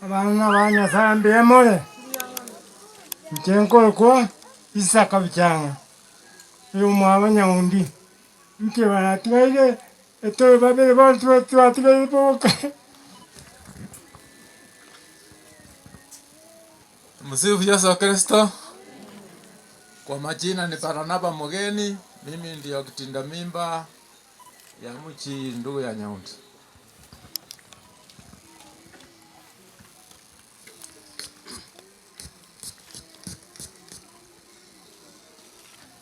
Abana ba Nyasaye mbuya more nche Isaka Bichanga uyu mwaba Nyaundi nke baratigaire etobe babere bonsi twatigaire boka. Msifu Yesu Kristo. Kwa majina ni Baranaba Mugeni, mimi ndio kitinda mimba ya mchi ndugu ya Nyaundi.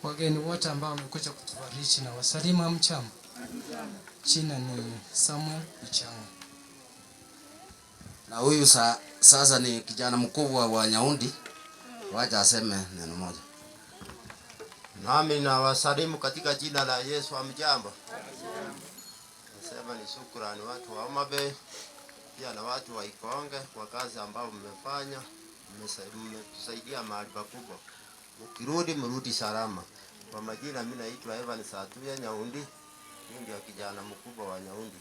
Wageni wote ambao wamekuja kutufariji na wasalimu, hamjambo. Jina ni Samuel Bichanga. Na huyu sasa ni kijana mkubwa wa Nyaundi, wacha aseme neno moja. Nami nawasalimu katika jina la Yesu. Hamjambo. Nasema ni shukrani watu wa Homa Bay pia na watu wa Ikonge kwa kazi ambayo mmefanya, mmetusaidia mahali pakubwa. Mkirudi mrudi salama. Kwa majina mimi naitwa Evan Satuya Nyaundi, mimi ndio kijana mkubwa wa Nyaundi.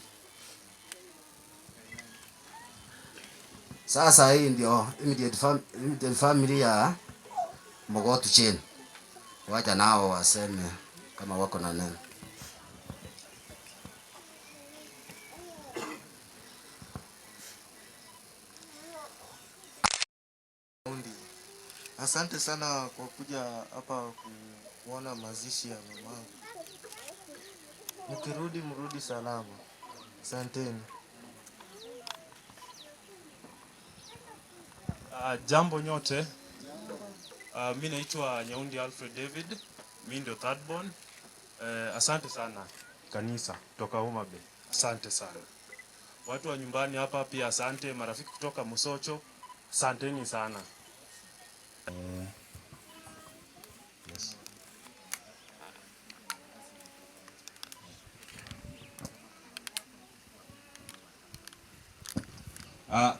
Sasa hii ndio immediate family ya Mogotu Jane. Wacha nao waseme kama wako na neno. Asante sana kwa kuja hapa kuona mazishi ya mamangu. Mkirudi mrudi salama. Asanteni. Jambo nyote. Mi naitwa Nyaundi Alfred David. Mi ndio third born. Asante sana kanisa kutoka Homa Bay. Asante sana. Watu wa nyumbani hapa pia asante, marafiki kutoka Musocho. Asanteni sana. Yes.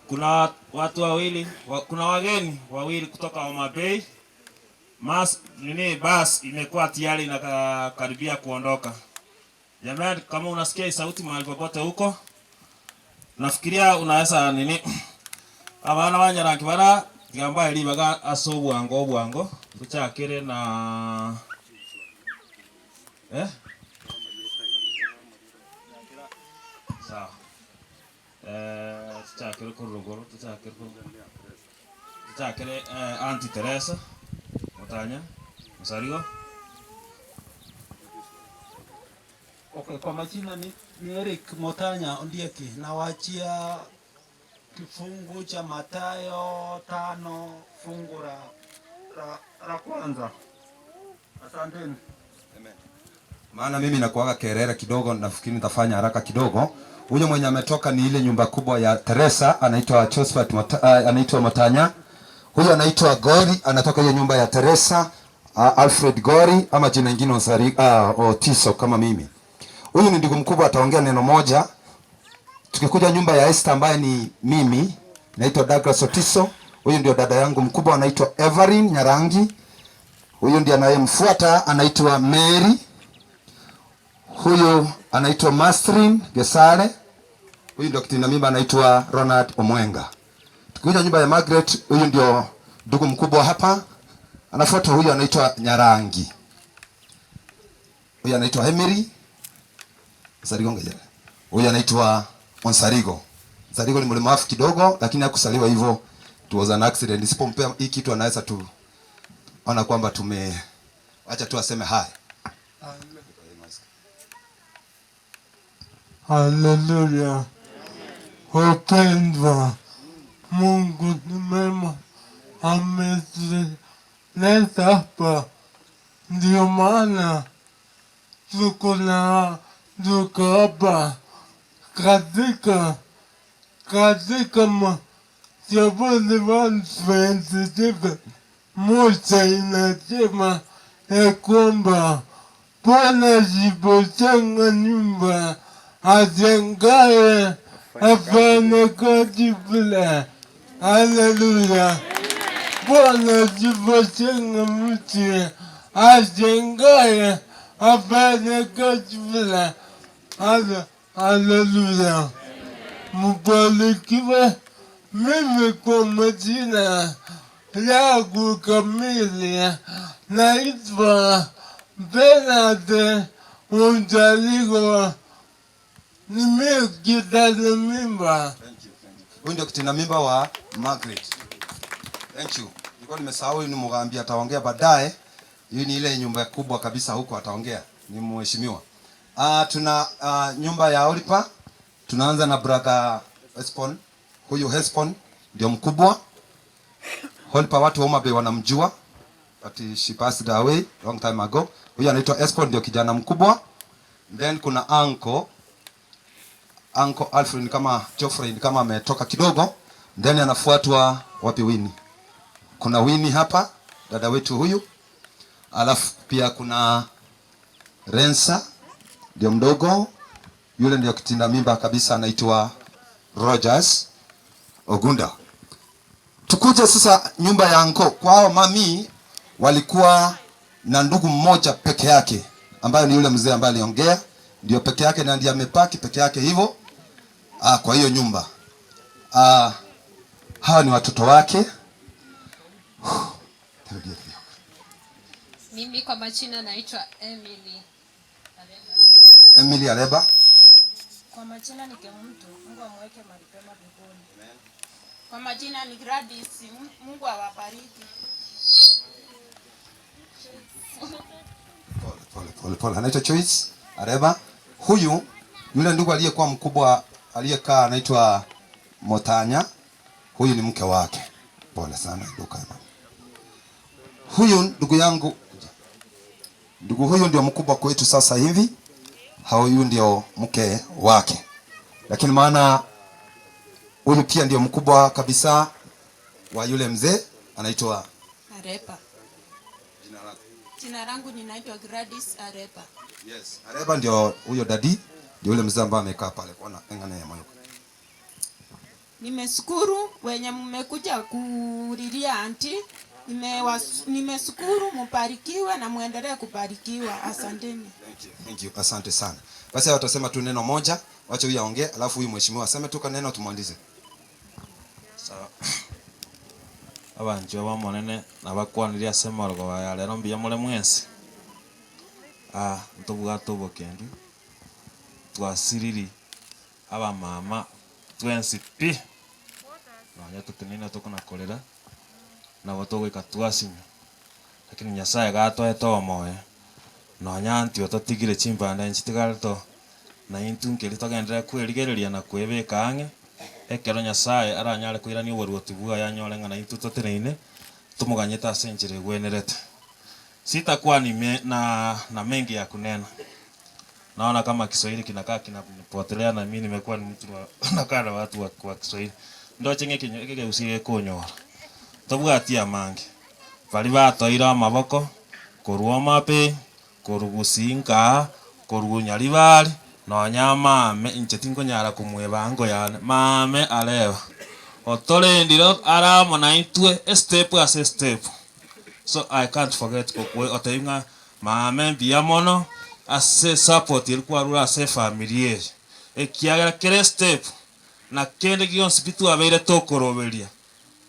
Kuna watu wawili, kuna wageni wawili kutoka Homa Bay. Bas imekuwa tayari inakaribia kuondoka. Jamani, kama unasikia sauti mahali popote huko, nafikiria unaweza nini? Abana banyarangi bara gamba eri baga ase obwango obwango tuchakire na sawa. Tuchakire kuruguru, tuchakire Auntie Teresa Mutanya Musarigo. Okay, kwa majina ni Eric Mutanya Ondieki. Nawachia kifungu cha Mathayo 5 fungu la kwanza. Asanteni. Amen. Maana mimi nakuaga kerere kidogo, nafikiri nitafanya haraka kidogo. Huyo mwenye ametoka ni ile nyumba kubwa ya Teresa, anaitwa Josephat anaitwa Mutanya. Huyo anaitwa Gori, anatoka hiyo nyumba ya Teresa, Alfred Gori ama jina lingine Otiso kama mimi. Huyu ni ndugu mkubwa, ataongea neno moja. Tukikuja nyumba ya Esther ambaye ni mimi, naitwa Douglas Otiso. Huyu ndio dada yangu mkubwa, anaitwa Everin Nyarangi. Huyu ndiye anayemfuata anaitwa Mary. Huyu anaitwa Mastrin Gesare. Huyu ndio kitinda mimba anaitwa Ronald Omwenga. Tukikuja nyumba ya Margaret, huyu ndio ndugu mkubwa hapa. Anafuata huyu anaitwa Nyarangi. Huyu anaitwa Emery. Sarigo ngejele. Huyu anaitwa Onsarigo. Onsarigo ni mlemavu kidogo, lakini hakusaliwa hivyo. It was an accident. Nisipompea hii kitu anaweza tu ona kwamba tume acha tu aseme hai. Haleluya. Wapendwa, Mungu ni mwema, ametuleta hapa. Ndio maana tuko hapa katika Zaburi 127 moja inasema ya kwamba Bwana asipojenga nyumba, ajengaye afanye kazi bure. Haleluya. Bwana asipojenga mji, ajengaye afanye kazi bure. Haleluya. Mbarikiwe. Mimi kwa majina yangu kamili naitwa Bernard Mjaliwa. Nimekitana mimba. Huyu ndio kitinda mimba wa Margaret. Thank you. Nilikuwa nimesahau, huyu ni Mugambi, ataongea baadaye. Hii ni ile nyumba kubwa kabisa huko ataongea. Ni mheshimiwa. Tuna nyumba ya Olipa. Tunaanza na brother Hespon. Huyu Hespon ndio mkubwa. Olipa watu wa Homa Bay wanamjua. But she passed away long time ago. Huyu anaitwa Hespon, ndio kijana mkubwa. Then kuna uncle. Uncle Alfred ni kama Geoffrey ni kama ametoka kidogo. Then anafuatwa wapi Winnie? Kuna Winnie hapa, dada wetu huyu. Alafu pia kuna Rensa ndio mdogo. Yule ndio kitinda mimba kabisa anaitwa Rogers Ogunda. Tukuje sasa nyumba ya anko. Kwao mami walikuwa na ndugu mmoja peke yake ambaye ni yule mzee ambaye aliongea, ndio peke yake na ndiye amepaki peke yake hivyo. Kwa hiyo nyumba. Hawa ni watoto wake. Mimi kwa majina naitwa Emily Areba. Emily Areba. Kwa majina ni Kemuntu, Mungu amweke mahali pema mbinguni. Amen. Kwa majina ni Gladys, Mungu awabariki. Pole pole pole. Anaitwa Choice Areba. Huyu yule ndugu aliyekuwa mkubwa aliyekaa anaitwa Motanya, huyu ni mke wake. Pole sana ndugu. Huyu ndugu yangu, ndugu huyu ndio mkubwa kwetu sasa hivi, huyu ndio mke wake, lakini maana huyu pia ndio mkubwa kabisa wa yule mzee anaitwa Arepa. Jina langu ninaitwa Gladys Arepa. Yes, Arepa ndio huyo dadi, ndio yule mzee ambaye amekaa pale kona engane ya moyo. Nimeshukuru wenye mmekuja kulilia anti. Nimeshukuru, mubarikiwe na muendelee kubarikiwa. Asanteni. Thank you. Asante sana. Basi watasema tu neno moja, wacha huyu aongee, alafu huyu mheshimiwa aseme tu neno tumalize. Sawa. Abanju abamonene nabakwanirie ase emorogoba ya rero mbuya more mwensi. Ntobwate obokendu twasiriri abamama twensi pi nonya totenene tokonakorera nabo togoika twasinywa, lakini Nyasaye gatoete omoyo nonya ntio totigire chimbanda nchitigare to na intu nkeri togenderere kwerigereria na kwebeka ang'e ekero Nyasaye aranyare koirania oboruoti bwaye anyore ng'a na intwe toteneine tumuganyete ase enchera egwenerete. Sitakuwa ni na mengi ya kunena. Naona kama Kiswahili kinakaa kinapotelea na mimi nimekuwa ni mtu nakaa na watu wa Kiswahili. Ndo chenge kinyo kike usire konyora. Tobwati amange. Bali batoire amaboko korwa mape korugusinka korugunyaribari nonya mame inche tinkonyara kumwebango yane mame areba otorendire aramo na intwe step ase step. So I can't forget kokwe otenga mame mbuya mono ase support erikwarura ase family eye ekiagera kere step na kende gionsi bitwabeire tokoroberia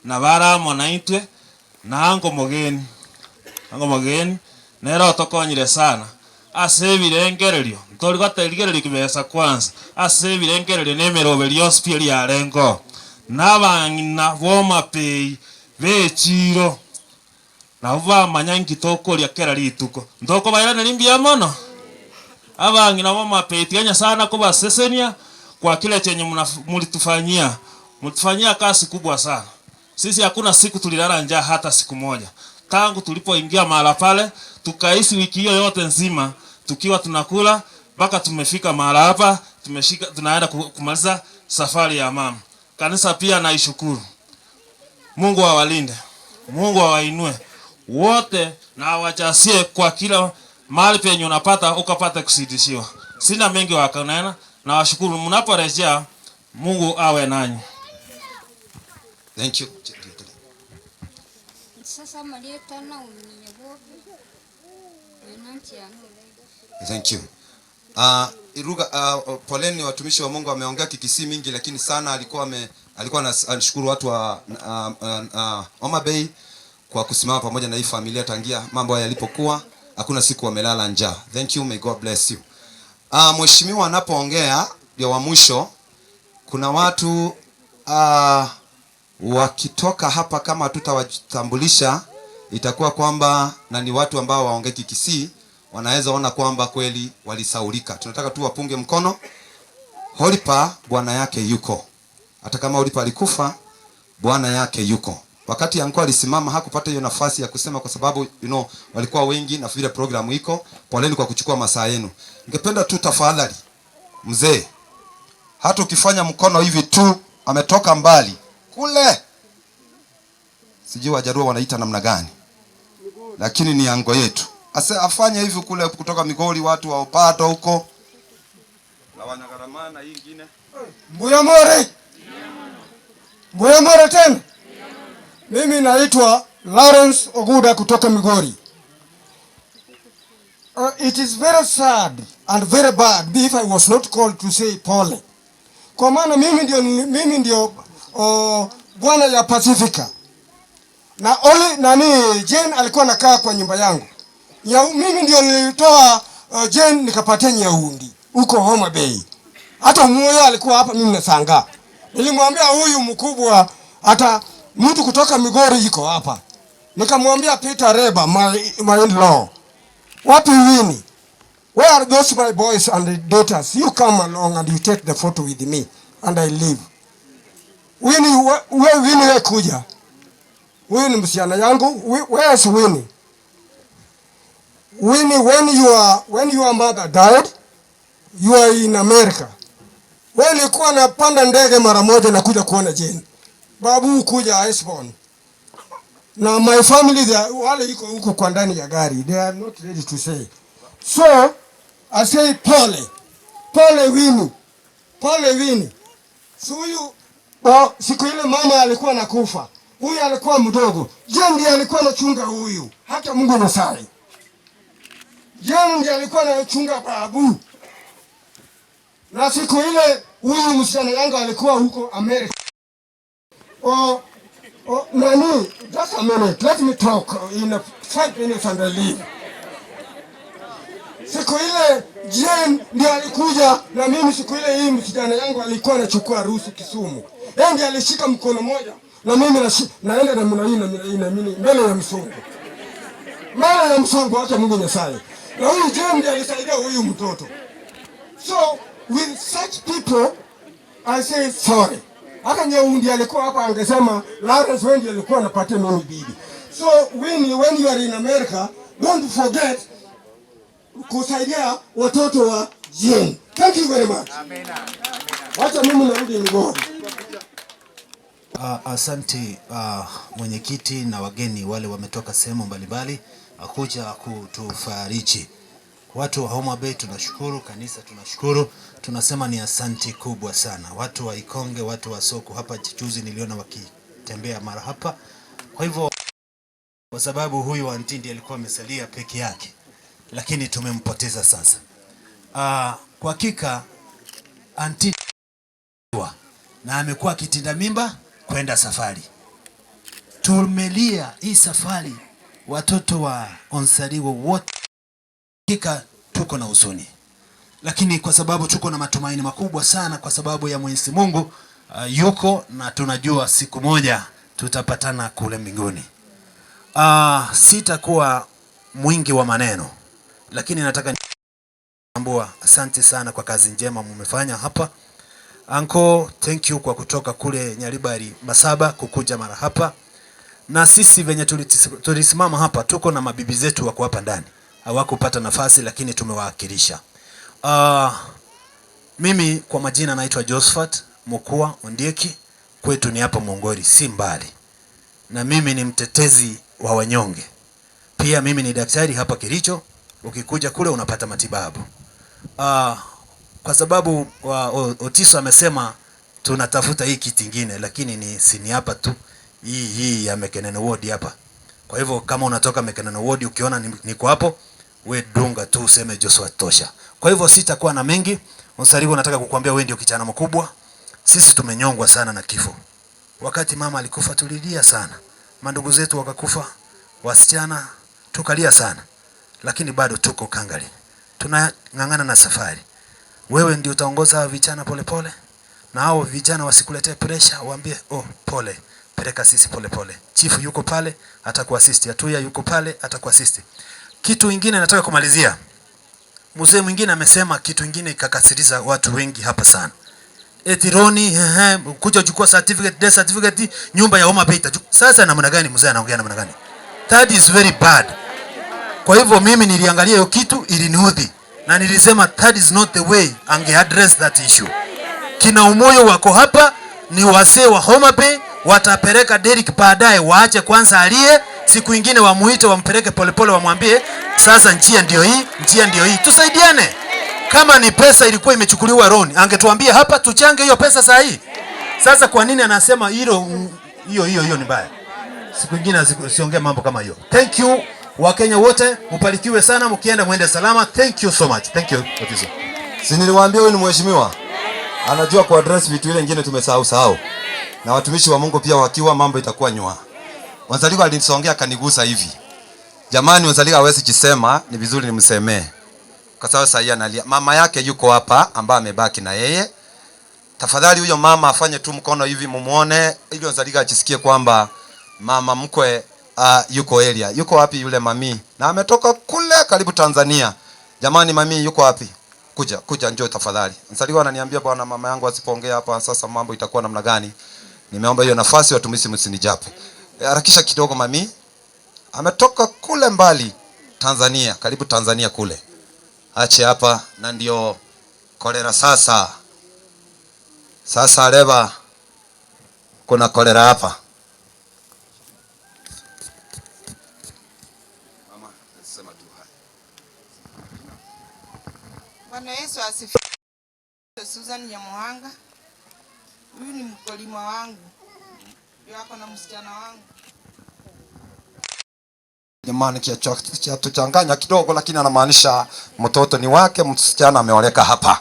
na baramo na intwe na ango mogeni nero tokonyire sana ase ebirengererio ntori goterigereria kibesa kwanza ase ebirengererio na emeroberio yonsi pi eriarengo n'abang'ina bomapei bechiro nabo bamanya nki tokoria kera rituko ntokobairaneria mbuya mono abang'ina bomapei tiga Nyasaye nakobasesenia kwa kile chenye mulitufanyia. Mulitufanyia kazi kubwa sana. Sisi hakuna siku tulilala njaa hata siku moja. Tangu tulipoingia mahala pale tukaishi wiki hiyo yote nzima tukiwa tunakula mpaka tumefika mahala hapa, tumeshika tunaenda kumaliza safari ya mama. Kanisa pia naishukuru. Mungu awalinde. Mungu awainue wote na awajasie kwa kila mahali penye unapata ukapata kusidishiwa. Sina mengi wa kunena na washukuru mnaporejea. Mungu awe nanyi. Thank you. Sasa Marieta na uminyabobi. Thank you. Iruga, poleni watumishi wa Mungu ameongea Kikisii mingi, lakini sana alikuwa anashukuru watu wa Homa Bay kwa kusimama pamoja na hii familia tangia mambo haya yalipokuwa, hakuna siku wamelala njaa. Thank you, may God bless you. Mheshimiwa anapoongea ndio wa mwisho, kuna watu wakitoka hapa kama hatutawatambulisha itakuwa kwamba na ni watu ambao waongee Kikisii, wanaweza ona kwamba kweli walisaulika. Tunataka tu wapunge mkono. Holipa bwana yake yuko. Hata kama Holipa alikufa, bwana yake yuko. Wakati Anko alisimama hakupata hiyo nafasi ya kusema kwa sababu walikuwa wengi na vile programu iko. Poleni kwa kuchukua masaa yenu. Ningependa tu tafadhali mzee, hata ukifanya mkono hivi tu, ametoka mbali kule, sijui Wajaruo wanaita namna gani, lakini ni ango yetu. Ase afanye hivi kule kutoka Migori, watu wa Opato huko na wanagaramana hii ingine. Mbuya more. Mbuya more tena. Mimi naitwa Lawrence Oguda kutoka Migori. It is very sad and very bad if I was not called to say pole. Kwa maana mimi ndio bwana ya Pacifica. Na oli nani Jane alikuwa anakaa kwa nyumba yangu. Mimi ndio nilitoa Jane nikapatia Nyaundi huko Homa Bay. Hata mmoja alikuwa hapa, mimi nashangaa. Nilimwambia huyu mkubwa hata mtu kutoka Migori iko hapa. Nikamwambia Peter Reba, my in-law. Wapi Wini? Where are those my boys and the daughters? You come along and you take the photo with me and I leave. Winnie, we Winnie, we kuja. Huyu ni msichana yangu. Where is Winnie? Winnie, when your mother died, you are in America. Wewe nilikuwa napanda ndege mara moja na kuja kuona Jane. Babu kuja Iceborne. Na my family they are, wale iko huko kwa ndani ya gari. They are not ready to say. So I say pole. Pole Winnie. Pole Winnie. So huyu siku ile mama alikuwa nakufa. Huyu alikuwa mdogo. Jane ndiye alikuwa anachunga huyu. Hata Mungu nasai. Jane ndiye alikuwa anachunga babu. Na siku ile huyu msichana yangu alikuwa huko Amerika. Oh, nani, just a minute, let me talk in 5 minutes and I leave. Siku ile Jane ndiye alikuja na mimi. Siku ile hii msichana yangu alikuwa anachukua harusi Kisumu. Yeye ndiye alishika mkono moja na mimi naenda namna hii, namna hii na mimi mbele ya msungu. Mbele ya msungu, acha Mungu Nyasaye. Na huyu Jane ndiye alisaidia huyu mtoto. So with such people I say sorry. Hata Nyeundi alikuwa hapa angesema Lawrence Wendy alikuwa anapatia mimi bibi. So Winnie, when you are in America, don't forget kusaidia watoto wa Jane. Thank you very much. Wacha mimi narudi Migori. Asante mwenyekiti na wageni wale wametoka sehemu mbalimbali kuja kutufariji. Watu wa Homa Bay tunashukuru, kanisa tunashukuru, tunasema ni asanti kubwa sana. Watu wa Ikonge, watu wa soko hapa juzi niliona wakitembea mara hapa. Kwa hivyo kwa sababu huyu auntie ndiye alikuwa amesalia peke yake, lakini tumempoteza sasa. Kwa hakika auntie na amekuwa akitinda mimba kwenda safari. Tumelia hii safari, watoto wa Onsariwo wote, hakika tuko na huzuni, lakini kwa sababu tuko na matumaini makubwa sana kwa sababu ya Mwenyezi Mungu yuko na tunajua siku moja tutapatana kule mbinguni. Sitakuwa mwingi wa maneno, lakini nataka tambua, asante sana kwa kazi njema mumefanya hapa. Uncle, thank you kwa kutoka kule Nyaribari Masaba kukuja mara hapa. Na sisi venye tulisimama hapa, tuko na mabibi zetu wako hapa ndani, hawakupata nafasi lakini tumewakilisha. Mimi kwa majina naitwa Josephat Mokua Ondieki, kwetu ni hapa Mwongori, si mbali, na mimi ni mtetezi wa wanyonge. Pia mimi ni daktari hapa Kericho, ukikuja kule unapata matibabu. Kwa sababu Otiso amesema tunatafuta hii kiti ingine, lakini ni sini hapa tu, hii ya Mekenene Ward hapa. Kwa hivyo kama unatoka Mekenene Ward ukiona niko hapo, we dunga tu useme Joshua tosha. Kwa hivyo sitakuwa na mengi. Onsarigo, nataka kukuambia wewe ndio kijana mkubwa. Sisi tumenyongwa sana na kifo. Wakati mama alikufa tulilia sana, mandugu zetu wakakufa, wasichana tukalia sana, lakini bado tuko kangari, tunang'ang'ana na safari. Wewe ndio utaongoza vijana polepole, na hao vijana wasikuletee pressure, waambie oh, pole, peleka sisi polepole. Chifu yuko pale atakuassist, Atuya yuko pale atakuassist. Kitu ingine nataka kumalizia, mzee mwingine amesema kitu ingine ikakasirisha watu wengi hapa sana. Eti Roni, ehe, kuja uchukua certificate, death certificate, nyumba ya Homa Bay itachukua. Sasa namna gani mzee anaongea namna gani? That is very bad. Kwa hivyo mimi niliangalia hiyo kitu iliniudhi na nilisema that is not the way ange address that issue. Kina Umoyo wako hapa ni wasee wa Homa Bay, watapeleka Derek baadaye, waache kwanza alie, siku ingine wamuite, wampeleke polepole, wamwambie sasa njia ndio hii, njia ndio hii, tusaidiane. Kama ni pesa ilikuwa imechukuliwa loan, angetuambia hapa tuchange hiyo pesa saa hii. Sasa kwa nini anasema hilo hiyo hiyo hiyo ni mbaya? Siku ingine siongee mambo kama hiyo. Thank you Wakenya wote, mbarikiwe sana, mkienda mwende salama. Thank you so much. Thank you. Otiso. Si niliwaambia huyu ni mheshimiwa, anajua ku address vitu ile ingine tumesahau sahau, na watumishi wa Mungu pia wakiwa, mambo itakuwa nywa. Wanzaliwa alinisongea akanigusa hivi. Jamani, Wanzaliwa hawezi jisema, ni vizuri nimsemee kwa sababu sasa analia. Mama yake yuko hapa ambaye amebaki na yeye. Tafadhali huyo mama afanye tu mkono hivi mumuone, ili Wanzaliwa ajisikie kwamba mama mkwe yuko area. Yuko wapi yule mami? Na ametoka kule karibu Tanzania. Jamani, mami yuko wapi? Kuja, kuja njoo tafadhali. Msaliwa ananiambia bwana, mama yangu asipoongea hapa sasa mambo itakuwa namna gani? Nimeomba hiyo nafasi, watumishi msinijape. Harakisha kidogo mami. Ametoka kule mbali Tanzania, karibu Tanzania kule. Ache hapa na ndio kolera sasa. Sasa leva kuna kolera hapa. Mama, sema tu hai. Bwana Yesu asifiwe. Susan Nyamuhanga. Huyu ni mkulima wangu. Yuko na msichana wangu. Jamani, kiatuchanganya kidogo, lakini anamaanisha mtoto ni wake, msichana ameoleka hapa.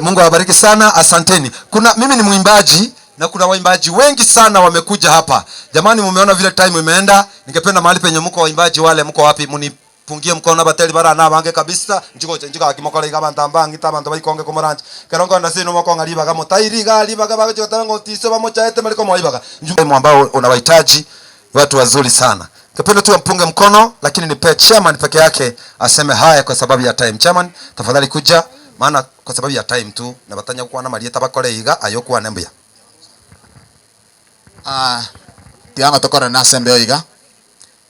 Mungu awabariki sana, asanteni. Kuna mimi ni mwimbaji na kuna waimbaji wengi sana wamekuja hapa. Jamani, mumeona vile time imeenda. Ningependa mahali penye mko waimbaji wale, mko wapi? Munipungie mkono abateli bara na bange kabisa. Njiko njiko akimokora iga bantamba ngita bantu baikonge komoranje. Kerongo ndasi no moko ngaribaga motairiga ribaga bagocho tarango tiso bamochaete mariko moibaga. Njoo ambao unawahitaji watu wazuri sana. Ningependa tu mpunge mkono, lakini nipe chairman peke yake aseme haya kwa sababu ya time. Chairman, tafadhali kuja, maana kwa sababu ya time tu na batanya kuwa na marieta bakore iga ayokuwa nembuya. Tianga tokora na sembe iga.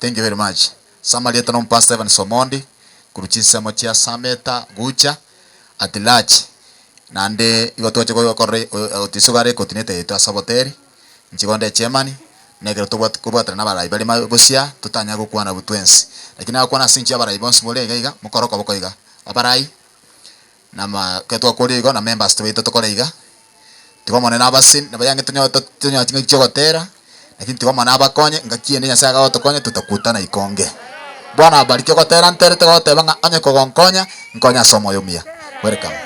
Thank you very much. Samarieta no Pastor Evan Somondi kuruchisa mochia Sameta Gucha Atilach nande igo tuache ko korre otisugare kotinete yetu asaboteri nchigonde chairman negero tobwat kubwatana nabarai bari mabusia tutanya gukwana butwensi lakini akwana sinchi abarai bonsi mole iga iga mukoroko boko iga abarai nama ketwa kori igo na members tweito tokore iga tigomone nabasin nabayange tunyo tunyo chinga chogotera lakini tigomone abakonye ngakiende Nyasaye agagotokonye tutakutana ikonge. Bwana abariki gotera ntere tegoteba ng'a onye kogonkonya nkonya somo yomia. Welcome.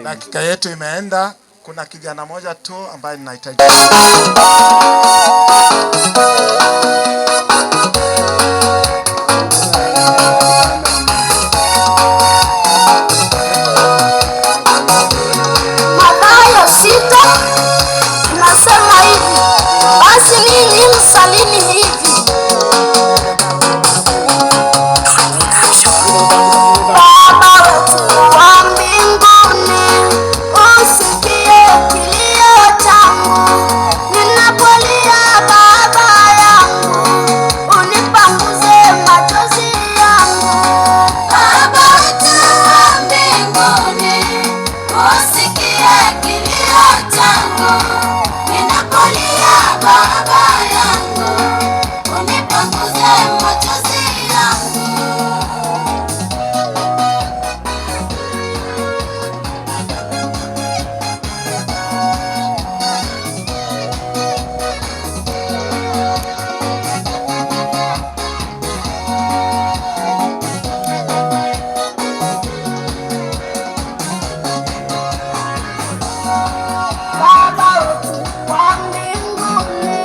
Dakika yetu imeenda. Kuna kijana moja tu ambaye ninahitaji. Mathayo 6 inasema hivi: basi ninyi msalini hivi, Baba wetu wa mbinguni, usikie kilio changu ninapolia, Baba yangu, unipanguze machozi yangu. Baba wetu wa mbinguni, usikie kilio changu ninapolia, Baba yangu, unipanguze machozi yangu. Baba wetu wa mbinguni,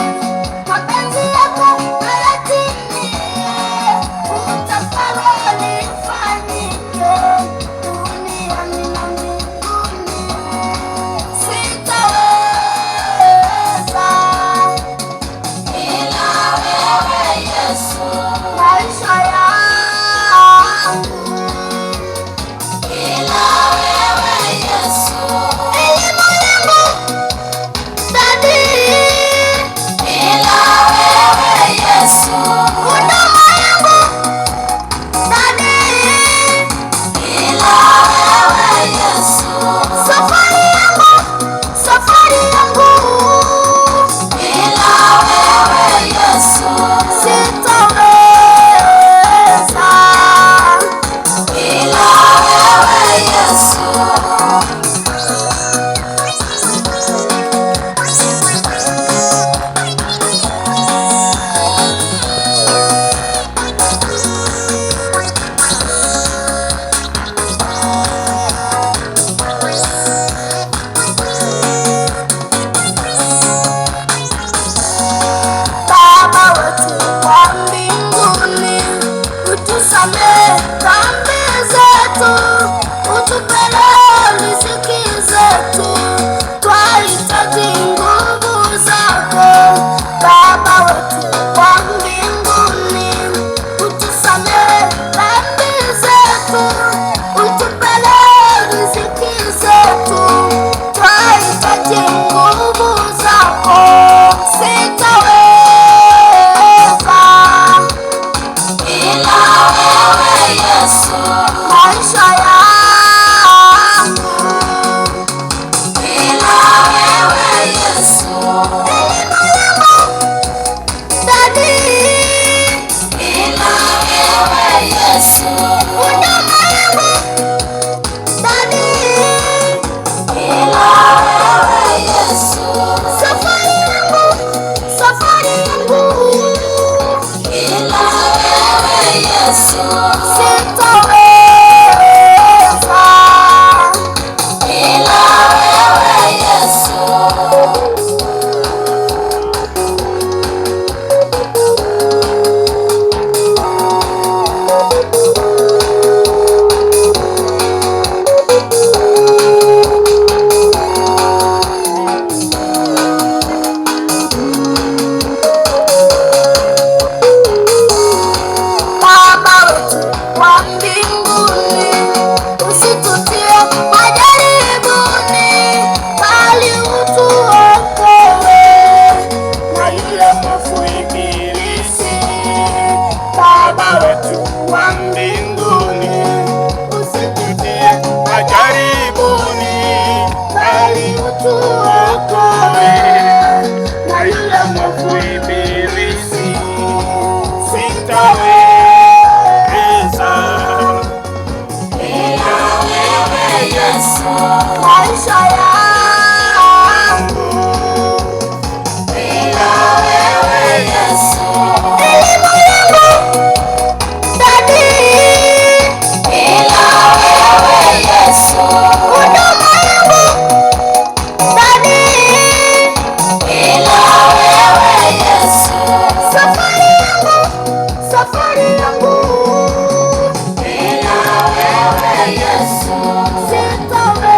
mwovu ibilisi, sitaweza Bila wewe Yesu, maisha yangu bila wewe Yesu, elimu yangu Daddy, bila wewe Yesu, huduma yangu Daddy, bila wewe Yesu, safari yangu, safari yangu bila wewe Yesu, sitaweza.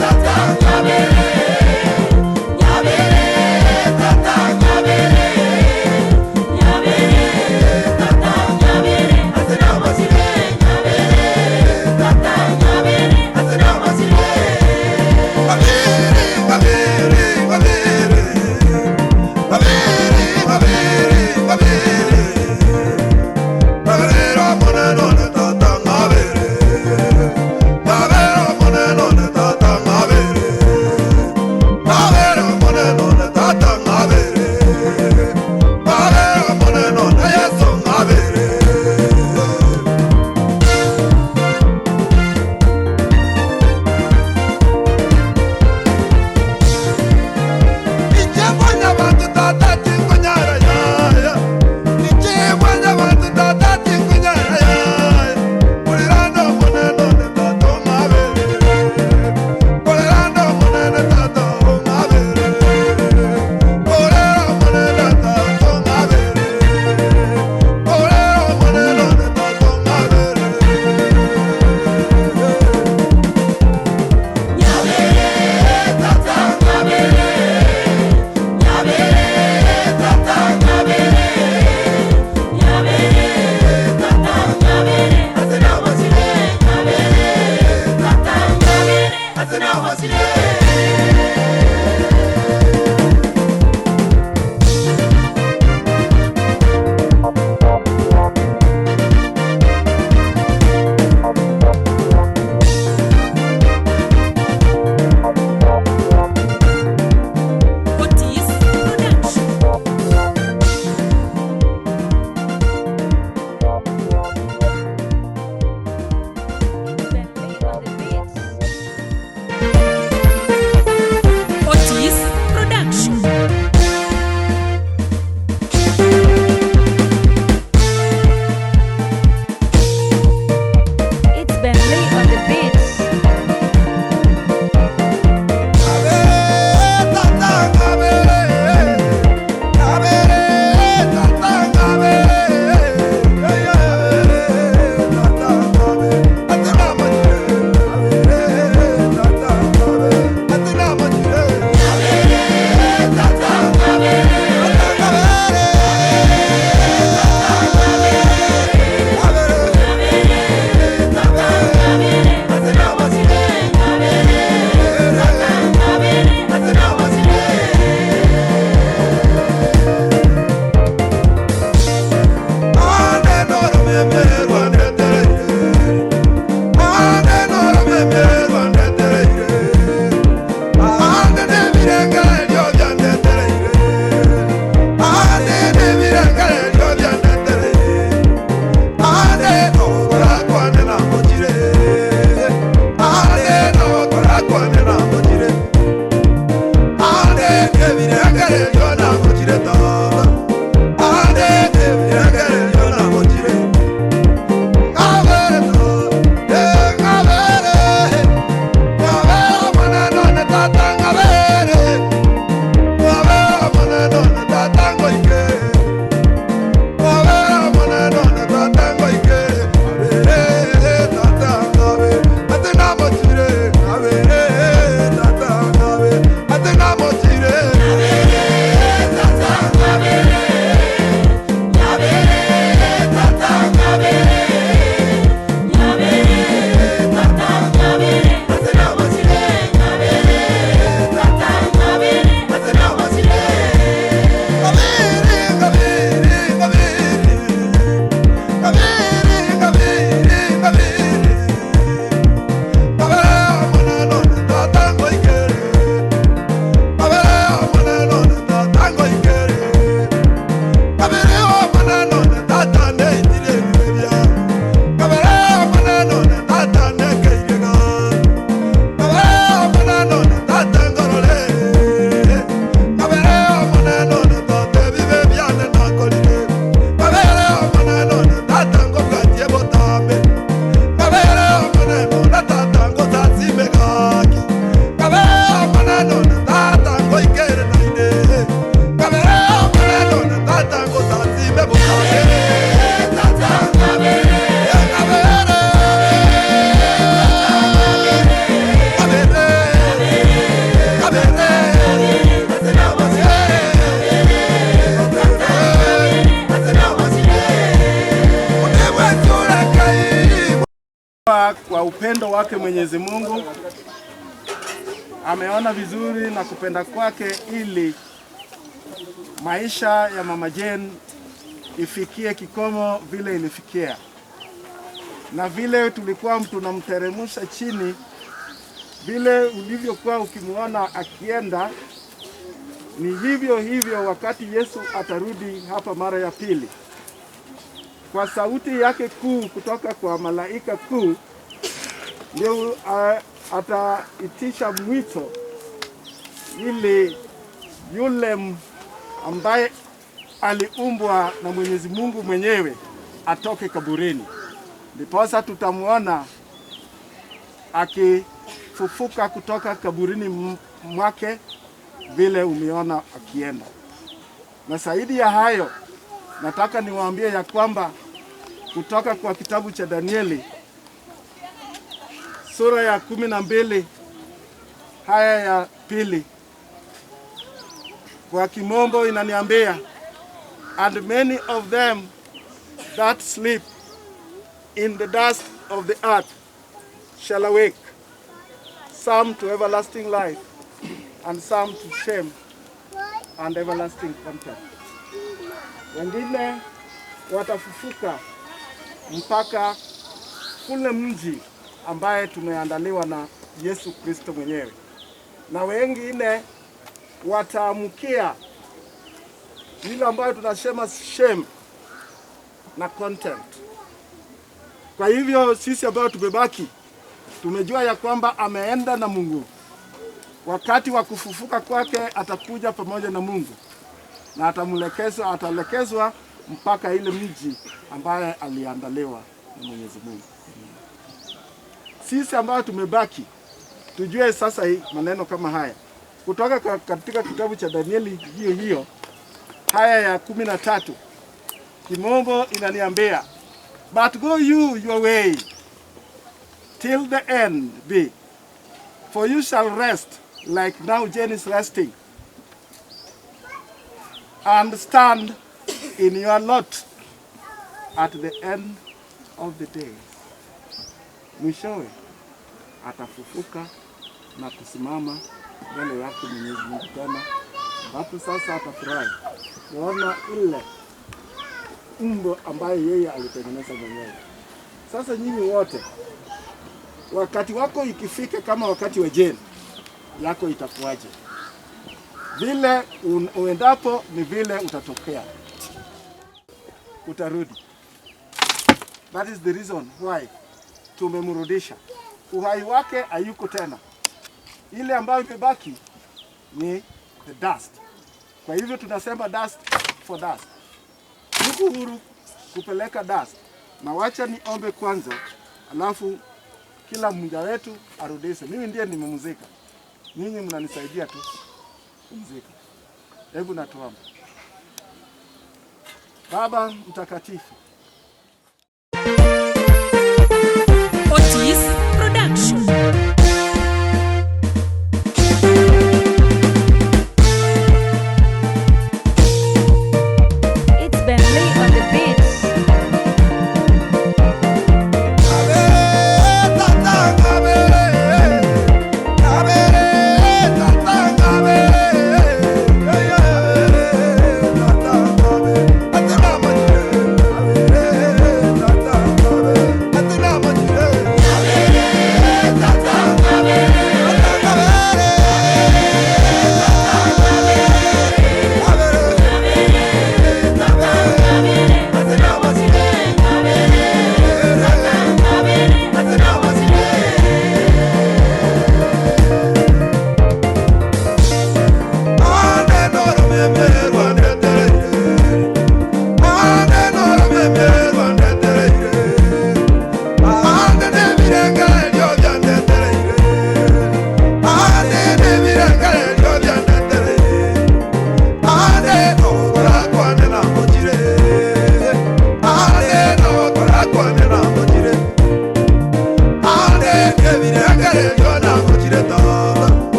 Tata, nyabere. Nyabere, tata, nyabere. kwamba kwa upendo wake Mwenyezi Mungu ameona vizuri na kupenda kwake ili maisha ya Mama Jane ifikie kikomo vile ilifikia, na vile tulikuwa tunamteremusha chini, vile ulivyokuwa ukimwona akienda, ni hivyo hivyo wakati Yesu atarudi hapa mara ya pili, kwa sauti yake kuu kutoka kwa malaika kuu, ndio ataitisha mwito ili yule ambaye aliumbwa na Mwenyezi Mungu mwenyewe atoke kaburini. Ndiposa tutamwona akifufuka kutoka kaburini mwake vile umeona akienda. Na zaidi ya hayo, nataka niwaambie ya kwamba kutoka kwa kitabu cha Danieli sura ya 12 haya ya 2, kwa kimombo inaniambia, and many of them that sleep in the dust of the earth shall awake, some to everlasting life and some to shame and everlasting contempt. Wengine watafufuka mpaka kule mji ambaye tumeandaliwa na Yesu Kristo mwenyewe, na wengine wataamkia ile ambayo tunasema shame na contempt. Kwa hivyo sisi ambao tumebaki tumejua ya kwamba ameenda na Mungu. Wakati wa kufufuka kwake atakuja pamoja na Mungu na atalekezwa mpaka ile mji ambaye aliandaliwa na Mwenyezi Mungu. Sisi ambao tumebaki tujue sasa hii maneno kama haya kutoka katika kitabu cha Danieli hiyo hiyo haya ya 13, kimombo inaniambia, but go you your way till the end be, for you shall rest like now Jane is resting, and stand in your lot at the end of the days. Mwishowe atafufuka na kusimama mbele yake Mwenyezi Mungu tena, ambapo sasa atafurahi kuona ile umbo ambaye yeye alitengeneza mwenyewe. Sasa nyinyi wote, wakati wako ikifika kama wakati wa Jane, yako itakuwaje? Vile uendapo ni vile utatokea, utarudi. That is the reason why tumemrudisha. Uhai wake hayuko tena. Ile ambayo imebaki ni the dust. Kwa hivyo tunasema dust for dust. Yuko huru kupeleka dust. Na wacha niombe kwanza, alafu kila mmoja wetu arudishe. Mimi ndiye nimemzika. Nyinyi mnanisaidia tu kumzika. Hebu na tuombe. Baba mtakatifu. Otis Production. It's Ben Lee on the beats.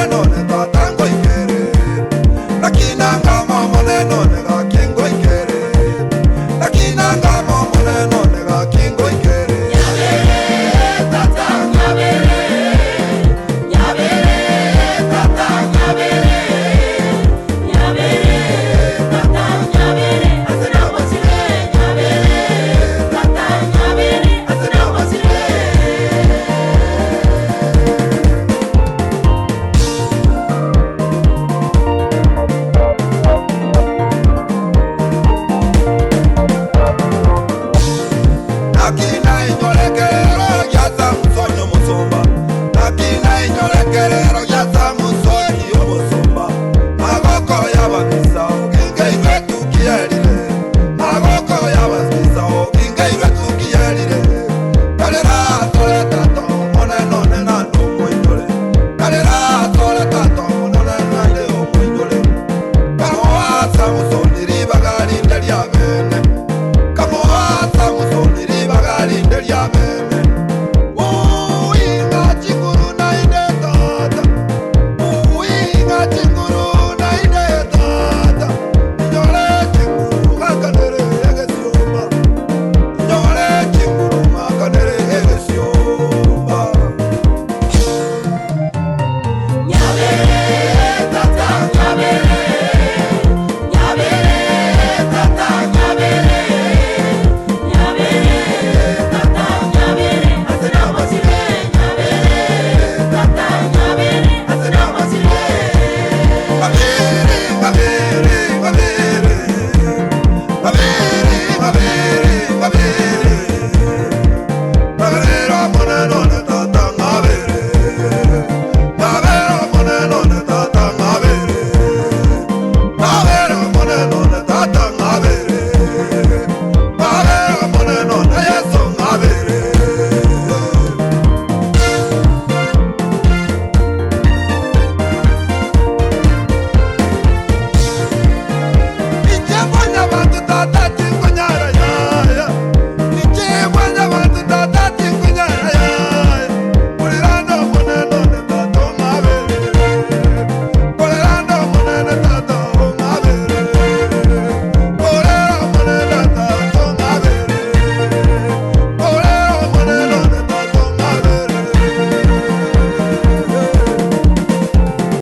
None.